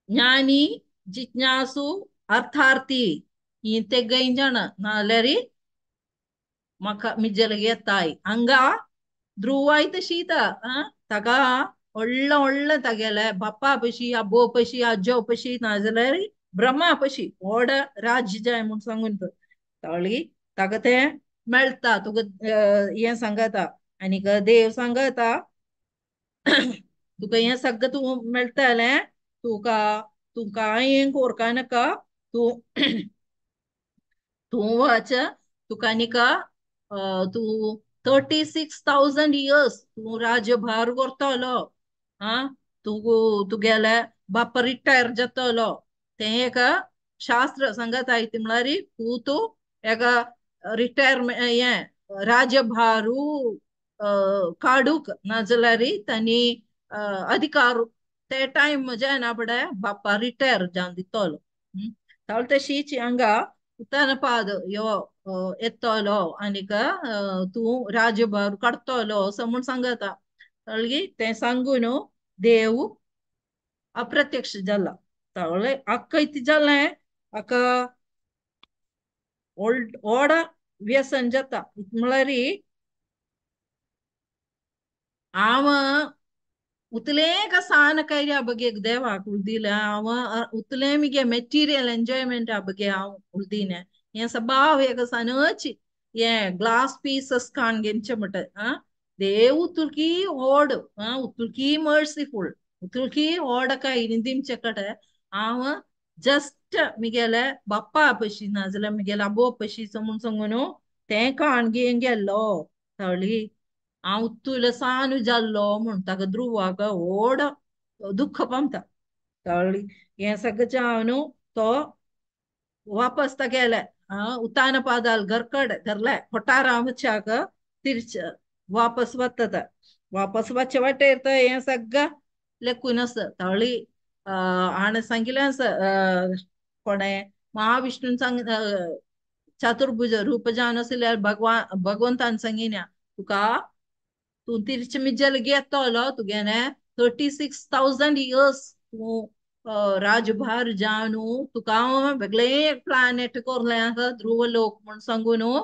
[SPEAKER 1] ज्ञानी जिज्ञासु अर्थार्थी ही तेगय जाण नाल्यार म्हाका मिज्जलगे येताय. हांगा ध्रुवाय तशीत ताका व्हडलें व्हडलें तागेलें बाप्पा पशी आबो पशी आजो पशी नाजाल्यार ब्रह्मा पशी व्हड राज्य जाय म्हूण सांगून ताळी ताका तें मेळटा. तुका हें सांगता आनीक देव सांगता तुका हें सगळें तूं मेळटलें तुका तूं कांय कोरका नाका तूं तूं वच तुका आनीक तूं 36,000 इयर्स तूं राज्यभार करतलो. तूं तुगेले बाप्पा रिटायर जातलो. तें एक शास्त्र सांगत आहे ती म्हळ्यार तूं तूं एका रिटायरमेंट हें राज्यभारू काडूंक नाजाल्यार तांणी अधिकार ते टायम जायना फुडें बाप्पा रिटायर जावन दितलो. तावळ तशीच हांगा उत्तनपाद यो येतलो आनीक तूं राज्यभार काडटलो असो म्हूण सांगता. तळगी तें सांगून देव अप्रत्यक्ष जाला. तावळे आक्का इतलें जालें आका व्हड व्यसन जाता. म्हळ्यार हांव उतलें का सान कैऱ्या बगेक देवाक उलदिलें हांव उतलें मिगे मेटिरियल एन्जॉयमेंट बगे हांव उलदिलें हें सबाव एक सानच हें ग्लास पीसस काण घेवचें म्हणटा. देव उतुलकी व्हड उतुलकी मर्सीफूल उतुलकी व्हड काय निदिमचे कडेन हांव जस्ट मिगेले बाप्पा पशी नाजाल्यार मिगेले आबो पशी म्हूण सांगून तें काण घेवन गेल्लो. तळी हांव उत्तुले सानू जाल्लो म्हूण ताका ध्रुवाक व्हड दुख्ख पावता. तळी हें सगळें जावन तो वापस तागेले उत्तान पादाल घरकड धरले कोटारा वच्याक तिरच वापस वता. वापस वच्चे वाटेर तर हें सगळें लेखून आसा. तळी हाणें सांगिल्लें आसा कोणें महाविष्णून सांग चतुर्भुज रूप जावन आशिल्ल्यार भगवान भगवंतान सांगिना तुका तूं तिरचमिज्जल घेतलो तुगेले 36,000 इयर्स तूं राजभार जावन तुका हांव वेगळे प्लॅनेट कोरलें आसा ध्रुव लोक म्हूण सांगू न्हू.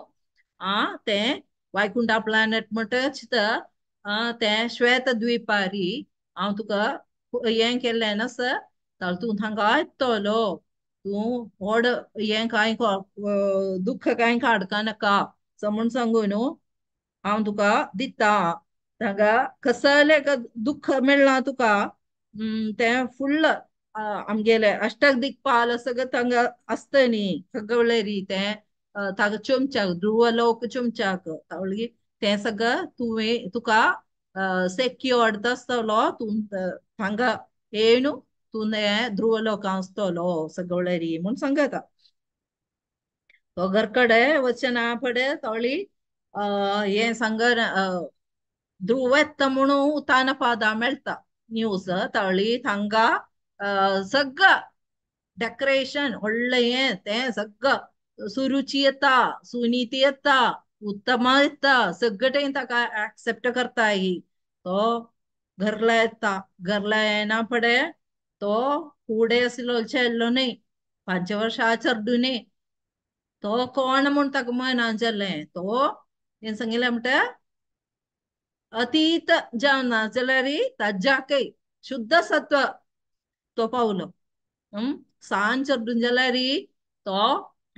[SPEAKER 1] आं तें वैकुंठा प्लॅनेट म्हणटच तें श्वेत द्वीपारी हांव तुका हें केल्लें नासा जाल्यार तूं थांगा येतलो, तूं व्हड हें कांय दुख्ख कांय काडका नाका म्हूण सांगू न्हू हांव तुका दिता. तांगा कसलें दुख्ख मेळ्ळां तुका तें फुल्ल आमगेले अष्टक दिक्पाल सगळं थांगा आसता न्ही सगळे री तें ताका चमच्याक ध्रुव लोक चमच्याक तावळी तें सगळं तुवें तुका सेक्युअर्ड आसतलो, तूं थांगा येवन तूं ध्रुव लोक आसतलो सगळे री म्हूण सांगता. तो घर कडेन वचना फुडें तावळी हें सांग ध्रुव येता म्हणून उतानपादा मेळटा न्यूज. तावळी थांगा सगळं डेकोरेशन व्हडलें हें तें सगळं सुरुची येता, सुनीती येता, उत्तमा येता, सगळें ताका एक्सेप्ट करता. ही तो घरला येता, घरला येना फुडें तो फुडें आशिल्लो चेल्लो न्ही, 5 वर्सां चेडूं न्ही, तो कोण म्हूण ताका मना जालें. तो हें सांगिल्लें म्हणटा अतीत जावना जाल्यार ताज्याकय शुद्ध सत्व तो पावलो. सान चेडूं जाल्यार तो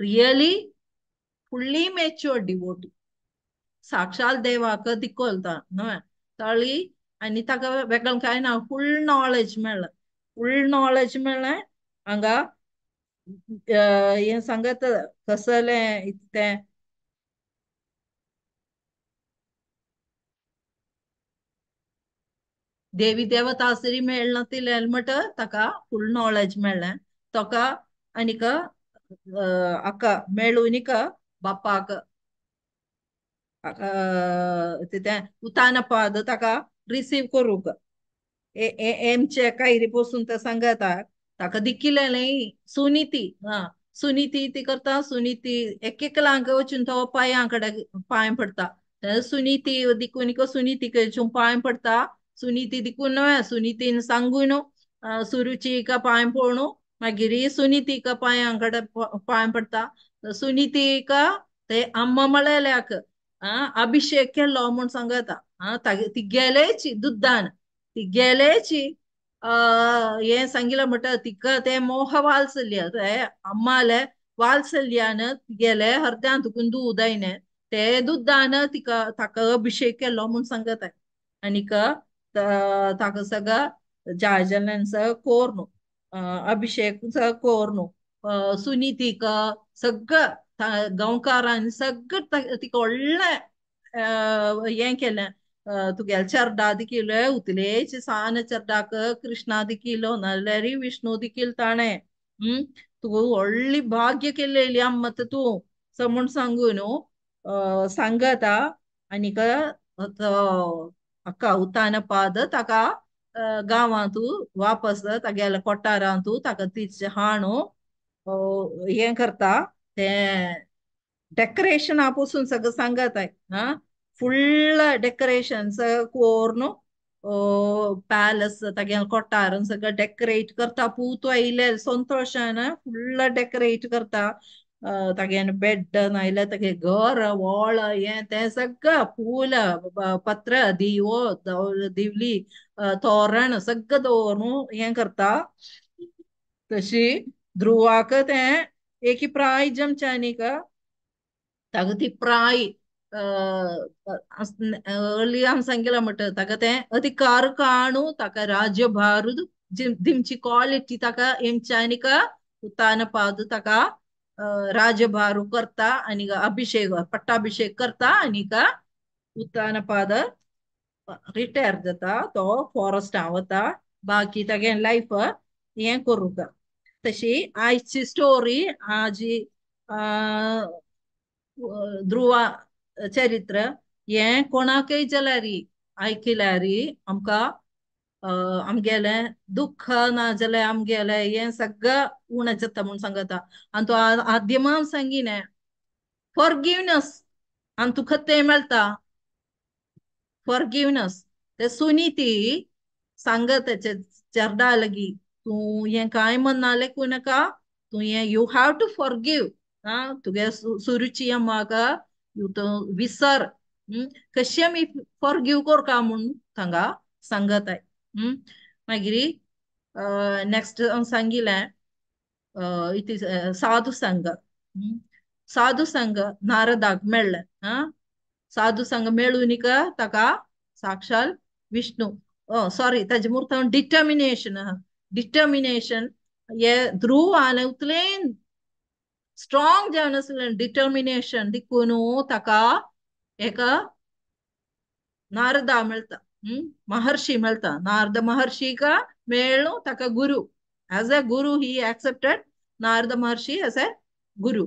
[SPEAKER 1] रियली फुल्ली मेच्योर्ड डिवोटी, साक्षात देवाक दिकोलता न्हय ताळी. आनी ताका वेगळें कांय ना, फूल नॉलेज मेळ्ळें, फूल नॉलेज मेळ्ळें. हांगा हें सांगत कसलें तें देवी देवता तरी मेळना तिलें म्हणटा ताका फूल नॉलेज मेळ्ळें. ताका आनीक आका मेळून बापाक तें उतानपाद ताका रिसीव करूंक एमचे कायरी पसून तें सांगता. ताका दिकिलें न्ही सुनीती, हा सुनीती ती करता, सुनीती एक एकलांक वचून तो पांयां कडेन पांय पडटा. सुनीती दिकून सुनीतीक वचून पांय पडटा, सुनीती दिकून न्हय सुनीतीन सांगून सुरुचीक पांय पडून मागीर सुनीतीक पांयां कडेन पांय पडटा. सुनीतीक ते अम्मा म्हळेल्याक अभिषेक केलो म्हूण सांगता. तिगेलेची दुद्दान तिगेलेची हें सांगिल्लें म्हणटा तिका तें मोह वात्सल्य ते अम्माले वात्सल्यान तिगेले हर्द्यान तुकून दूद आयलें ते दुद्दान तिका ताका अभिषेक केलो म्हूण सांगता. आनीक ताका सगळं जाजल्यान सगळं कोर अभिषेक सगळं कोर सुनीतीक सगळं गांवकारांनी सगळं तिका व्हडलें हें केलें. तुगेले चरडा दिकिलो उतलेच सान चरडाक कृष्णा दिकिलो नाल्यार विष्णू दिकिल ताणें तुका व्हडली भाग्य केलेली अम्मत तूं स म्हूण सांगू न्हू सांगता. आनीक अक्का उतानपाद ताका गांवांत वापस तागेल्या कोठारांत ताका तिचे हाणू हें करता. तें डेकोरेशना पसून सगळं सांगत हा, फुल्ल डेकोरेशन सगळं कोरून पॅलस तागेल्या कोठारान सगळं डेकोरेट करता. पूत आयले संतोशान फुल्ल डेकोरेट करता. तागेलें बेड नायल्यार तागे घर व्हळ हें तें सगळं फूल पत्र दिवो दिवली तोरण सगळं दवरून हें करता. तशी ध्रुवाक तें एकी प्राय जमच्यानीक ताका ती प्राय अर्ली हांव सांगिलां म्हणटा ताका तें अधिकार काणू ताका राज्यभार दिमची क्वॉलिटी ताका हेमच्यानीक उतानपाद ताका राज्यभार करता आनी अभिषेक पट्टाभिषेक करता. आनीक उत्तानपाद रिटायर जाता, तो फॉरेस्टां वता, बाकी तागे लायफ हें करूंक. तशी आयची स्टोरी आजी ध्रुवा चरित्र हें कोणाकय जाल्यार आयकल्यार आमकां आमगेलें दुख्ख ना जाल्यार आमगेलें हें सगळें उणें जाता म्हूण सांगता. आनी तो आद्यमान सांगिलें फॉरगिवनस आनी तुका तें मेळटा. फॉरगिवनस. ते सुनीती सांगत चेरडा लगी तूं हें कांय म्हणनाले नाका, तूं हें you have to forgive. आं तुगे सुरुची अम्माक you तो विसर, कशी आमी फॉरगिव करका म्हूण थांगा सांगत आहे. मागीर नेक्स्ट हांव सांगिलें it is साधू संघ. साधू संघ नारदाक मेळ्ळें. आं साधू संघ मेळून ताका साक्षात विष्णू सॉरी ताजे मुर्त डिटर्मिनेशन आहा. डिटर्मिनेशन हे ध्रुव आनी उतलें स्ट्रॉंग जावन आसलें डिटर्मिनेशन देखून ताका एका नारदा मेळटा, महर्षी मेळटा. नारद महर्षीक मेळ्ळो ताका गुरू, as a guru he accepted Narada Maharshi as a guru.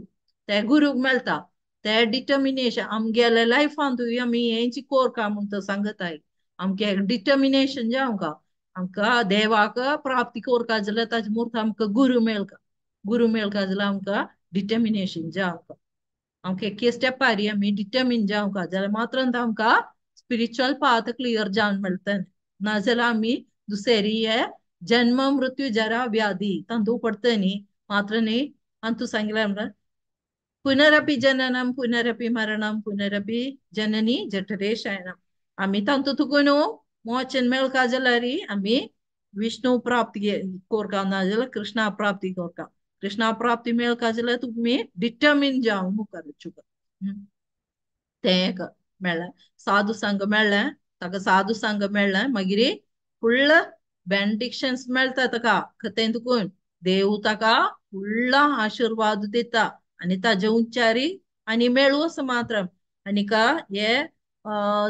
[SPEAKER 1] ते गुरूक मेळटा ते डिटर्मिनेशन. आमगेले लायफांतूय आमी हेंची कोरका म्हूण तो सांगताय. आमगे डिटर्मिनेशन जावंका, आमकां देवाक प्राप्ती कोरका जाल्यार ताजे म्हूर्त आमकां गुरू मेळका, गुरू मेळका जाल्यार आमकां डिटर्मिनेशन जावंका. आमकां एके स्टेपारी आमी डिटर्मीन जावंका जाल्यार मात्र आमकां स्पिरिच्युअल पाथ क्लियर जावन मेळटलें. नाजाल्यार आमी दुसरी हे जन्म मृत्यू जरा व्याधी तांतू पडटा न्ही मात्र न्ही. आनी तूं सांगलें म्हळ्यार पुनरपी जननम पुनरपी मरणम पुनरपी जननी जठरे शयनम. आमी तांतू तुका न्हू मोचन मेळका जाल्यार आमी विष्णू प्राप्ती कोरका, नाजाल्यार कृष्णा प्राप्ती कोरका. कृष्णा प्राप्ती मेळका जाल्यार तुमी डिटर्मीन जावंक मुखार वचूंक. तें एक मेळ्ळें साधू संघ मेळ्ळें ताका, साधू संघ मेळ्ळें. मागीर फुल्ल बेनडिक्शन्स मेळटा ताका खतें तुकून देव ताका फुल्ल आशिर्वाद दिता आनी ताजे उच्चारी आनी मेळू असो मात्र. आनीक हे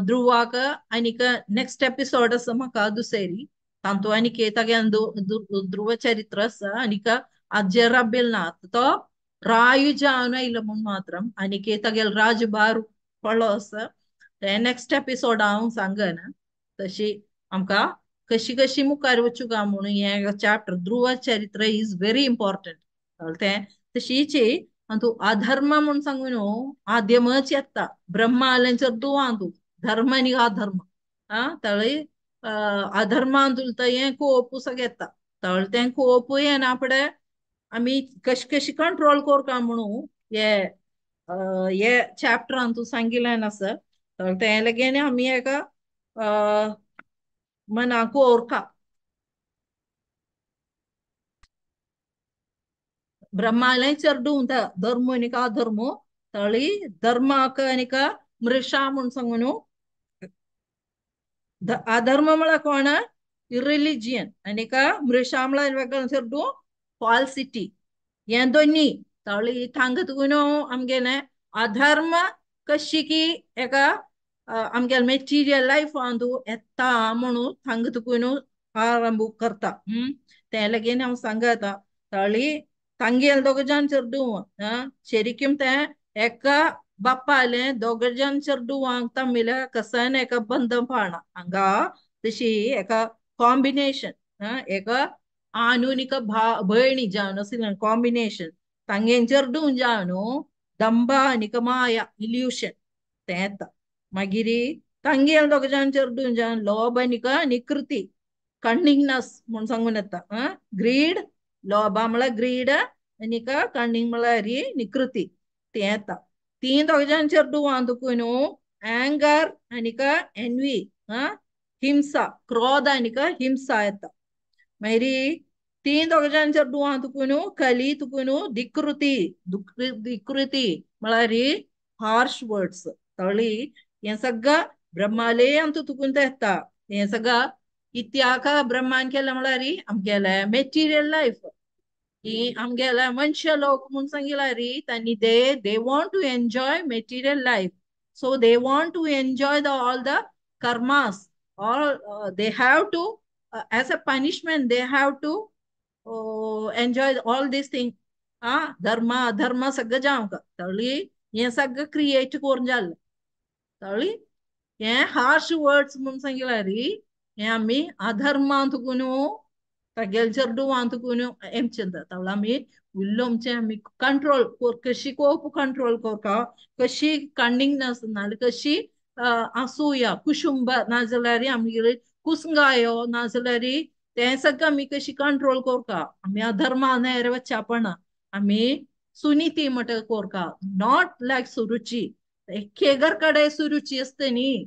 [SPEAKER 1] ध्रुवाक आनीक नेक्स्ट एपिसोड आसा म्हाका दुसरी तांतू आनीक तागे ध्रुव चरित्र आसा. आनीक आजेर रब्बेल ना तो रायू जावन आयलो म्हूण मात्र आनीक तागेलो राजभार पडलो आसा. ते नेक्स्ट एपिसोड हांव सांगना. तशी आमकां कशी कशी मुखार वचूंक म्हणून हें chapter Dhruva Charitra is very important. तें तशीच आनी तूं अधर्म म्हूण सांगू न्हू आद्यमच येता ब्रह्मा चेडूं तूं धर्म आनी अधर्म. आं तळी अधर्मान तुलता हें कोप सगळें येता. तळ तें कोप येना फुडें आमी कशी कशी कंट्रोल करता म्हणून हे हे चॅप्टरान तूं सांगिल्लें आसा. तर तें लगेन आमी एका मनाक ओरका ब्रह्मालय चेडूं धर्म आनीक अधर्म. तळी धर्माक आनीक मृषा म्हूण सांगू न्हू. अधर्म म्हळ्यार कोण इरिलिजियन आनीक मृषा म्हळ्यार चेडूं फॉल्सिटी. हें दोनी तळी थांग तुका न्हू आमगेलें अधर्म कशी की एका आमगेले मेटिरियल लायफांतू येता म्हणून थांग तुका न्हू आरंभ करता. तें लगेन हांव सांगता. तळी तांगेले दोग जाण चेडूं शरिक्यूम तें एका बाप्पालें दोग जाण चेडवांक तमिल कसन एका बंधन पाळना हांगा. तशी एका कॉम्बिनेशन एका आनुनिक भयणी जावन आशिल्लें कॉम्बिनेशन तांगें चेडूं जावन दंबा आनीक माया इल्युशन तें येता. मागीर तांगेले दोग जाण चेडूं जावन लोभ आनीक निकृती कण्णिंगनस म्हूण सांगून येता. ग्रीड लोभा म्हळ्यार ग्रीड आनीक कण्णिंग म्हळ्यार निकृती तें येता. तीं दोग जाण चेडवां तुका न्हू एंगर आनीक एनवी हिंसा क्रोध आनीक हिंसा येता. मागीर तीं दोग जाण चेडवां तुका न्हू कली तुका न्हू दिकृती दिकृती म्हळ्यार हार्श वर्ड्स. तळी हें सगळं ब्रह्माले आमकां तुकून येता. हें सगळं इत्याक ब्रह्मान केलें म्हळ्यार आमगेलें मेटिरियल लायफ ही आमगेले मनश्य लोक म्हूण सांगिलां री तांणी they they want to enjoy material life. So they want to enjoy the all the karmas all they have to as a punishment they have to enjoy all these thing. आं धर्म अधर्म सगळें जावंक तळी हें सगळें क्रिएट करून जालें. तळी हें हार्श वर्ड्स म्हूण सांगिलां री हें आमी अधर्मांत न्हू तागेले चेडवांत न्हू एमचें जाता. आमी उलोवचें आमी कंट्रोल कशी कोप कंट्रोल करता, कशी कण्णिंगनस नाल्यार कशी असूया कुशुंब नाजाल्यार आमगेले कुसंगायो नाजाल्यार तें सगळें आमी कशी कंट्रोल करता. आमी अधर्मा नेर वचपणा आमी सुनीती म्हट कोरका, not लायक सुरुची. एके घर कडे सुरुची आसता न्ही,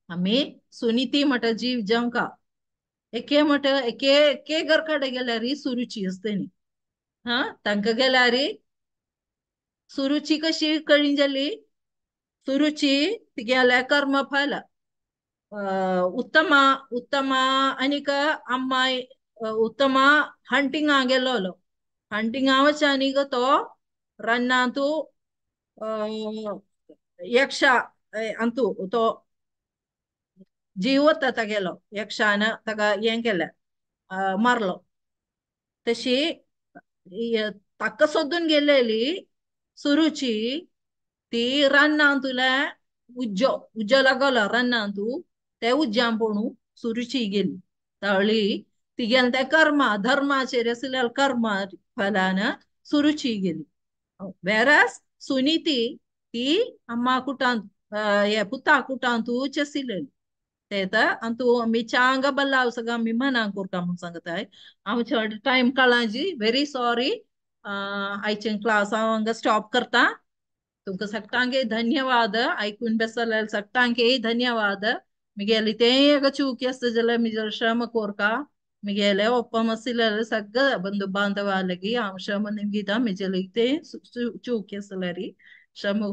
[SPEAKER 1] आमी सुनीती म्हट जीव जमका एके म्हट एके एके घर कडे गेल्यार सुरुची आसता न्ही. हा तांकां गेल्यार सुरुची कशी कळी जाली, सुरुची तिगेल्या कर्म फल उत्तमा उत्तमा आनीक अम्माय उत्तमा हंटिंगा गेलोलो, हंटिंगा वच आनीक तो रन्नांतू यक्ष अंतू तो जीव वता तागेलो, यक्षान ताका हें केलें मारलो. तशी ताका सोदून गेलेली सुरुची ती रान्नांतुले उज्जो उज्जो लागलो रान्नांतू, ते उज्जान पळोवन सुरुची गेली. तळी तिगेलें तें कर्मा धर्माचेर आसलेल्या कर्मा फलान सुरुची गेली. वेरास सुनीती ती अम्मा कुटांत हे पुता कुटांतू चेसिलेली. ते अंतू आमी चांग बल्लाव सगळं आमी मनाक करता म्हूण सांगताय. आमच्या टायम कळाजी व्हेरी सॉरी. आयचे क्लास हांव हांगा स्टॉप करता. तुमकां सगळ्यांक धन्यवाद, आयकून बसलेल्या सगळ्यांकय धन्यवाद. मिगेली तें एक चूक आसता जाल्यार म्हजेर श्रम कोरका, मिगेले ಒಪ್ಪ आशिल्ले सगळं बंधू बांधवालगी हांव श्रम निमगिता, म्हजेली तें चूक आसल्यार श्रम.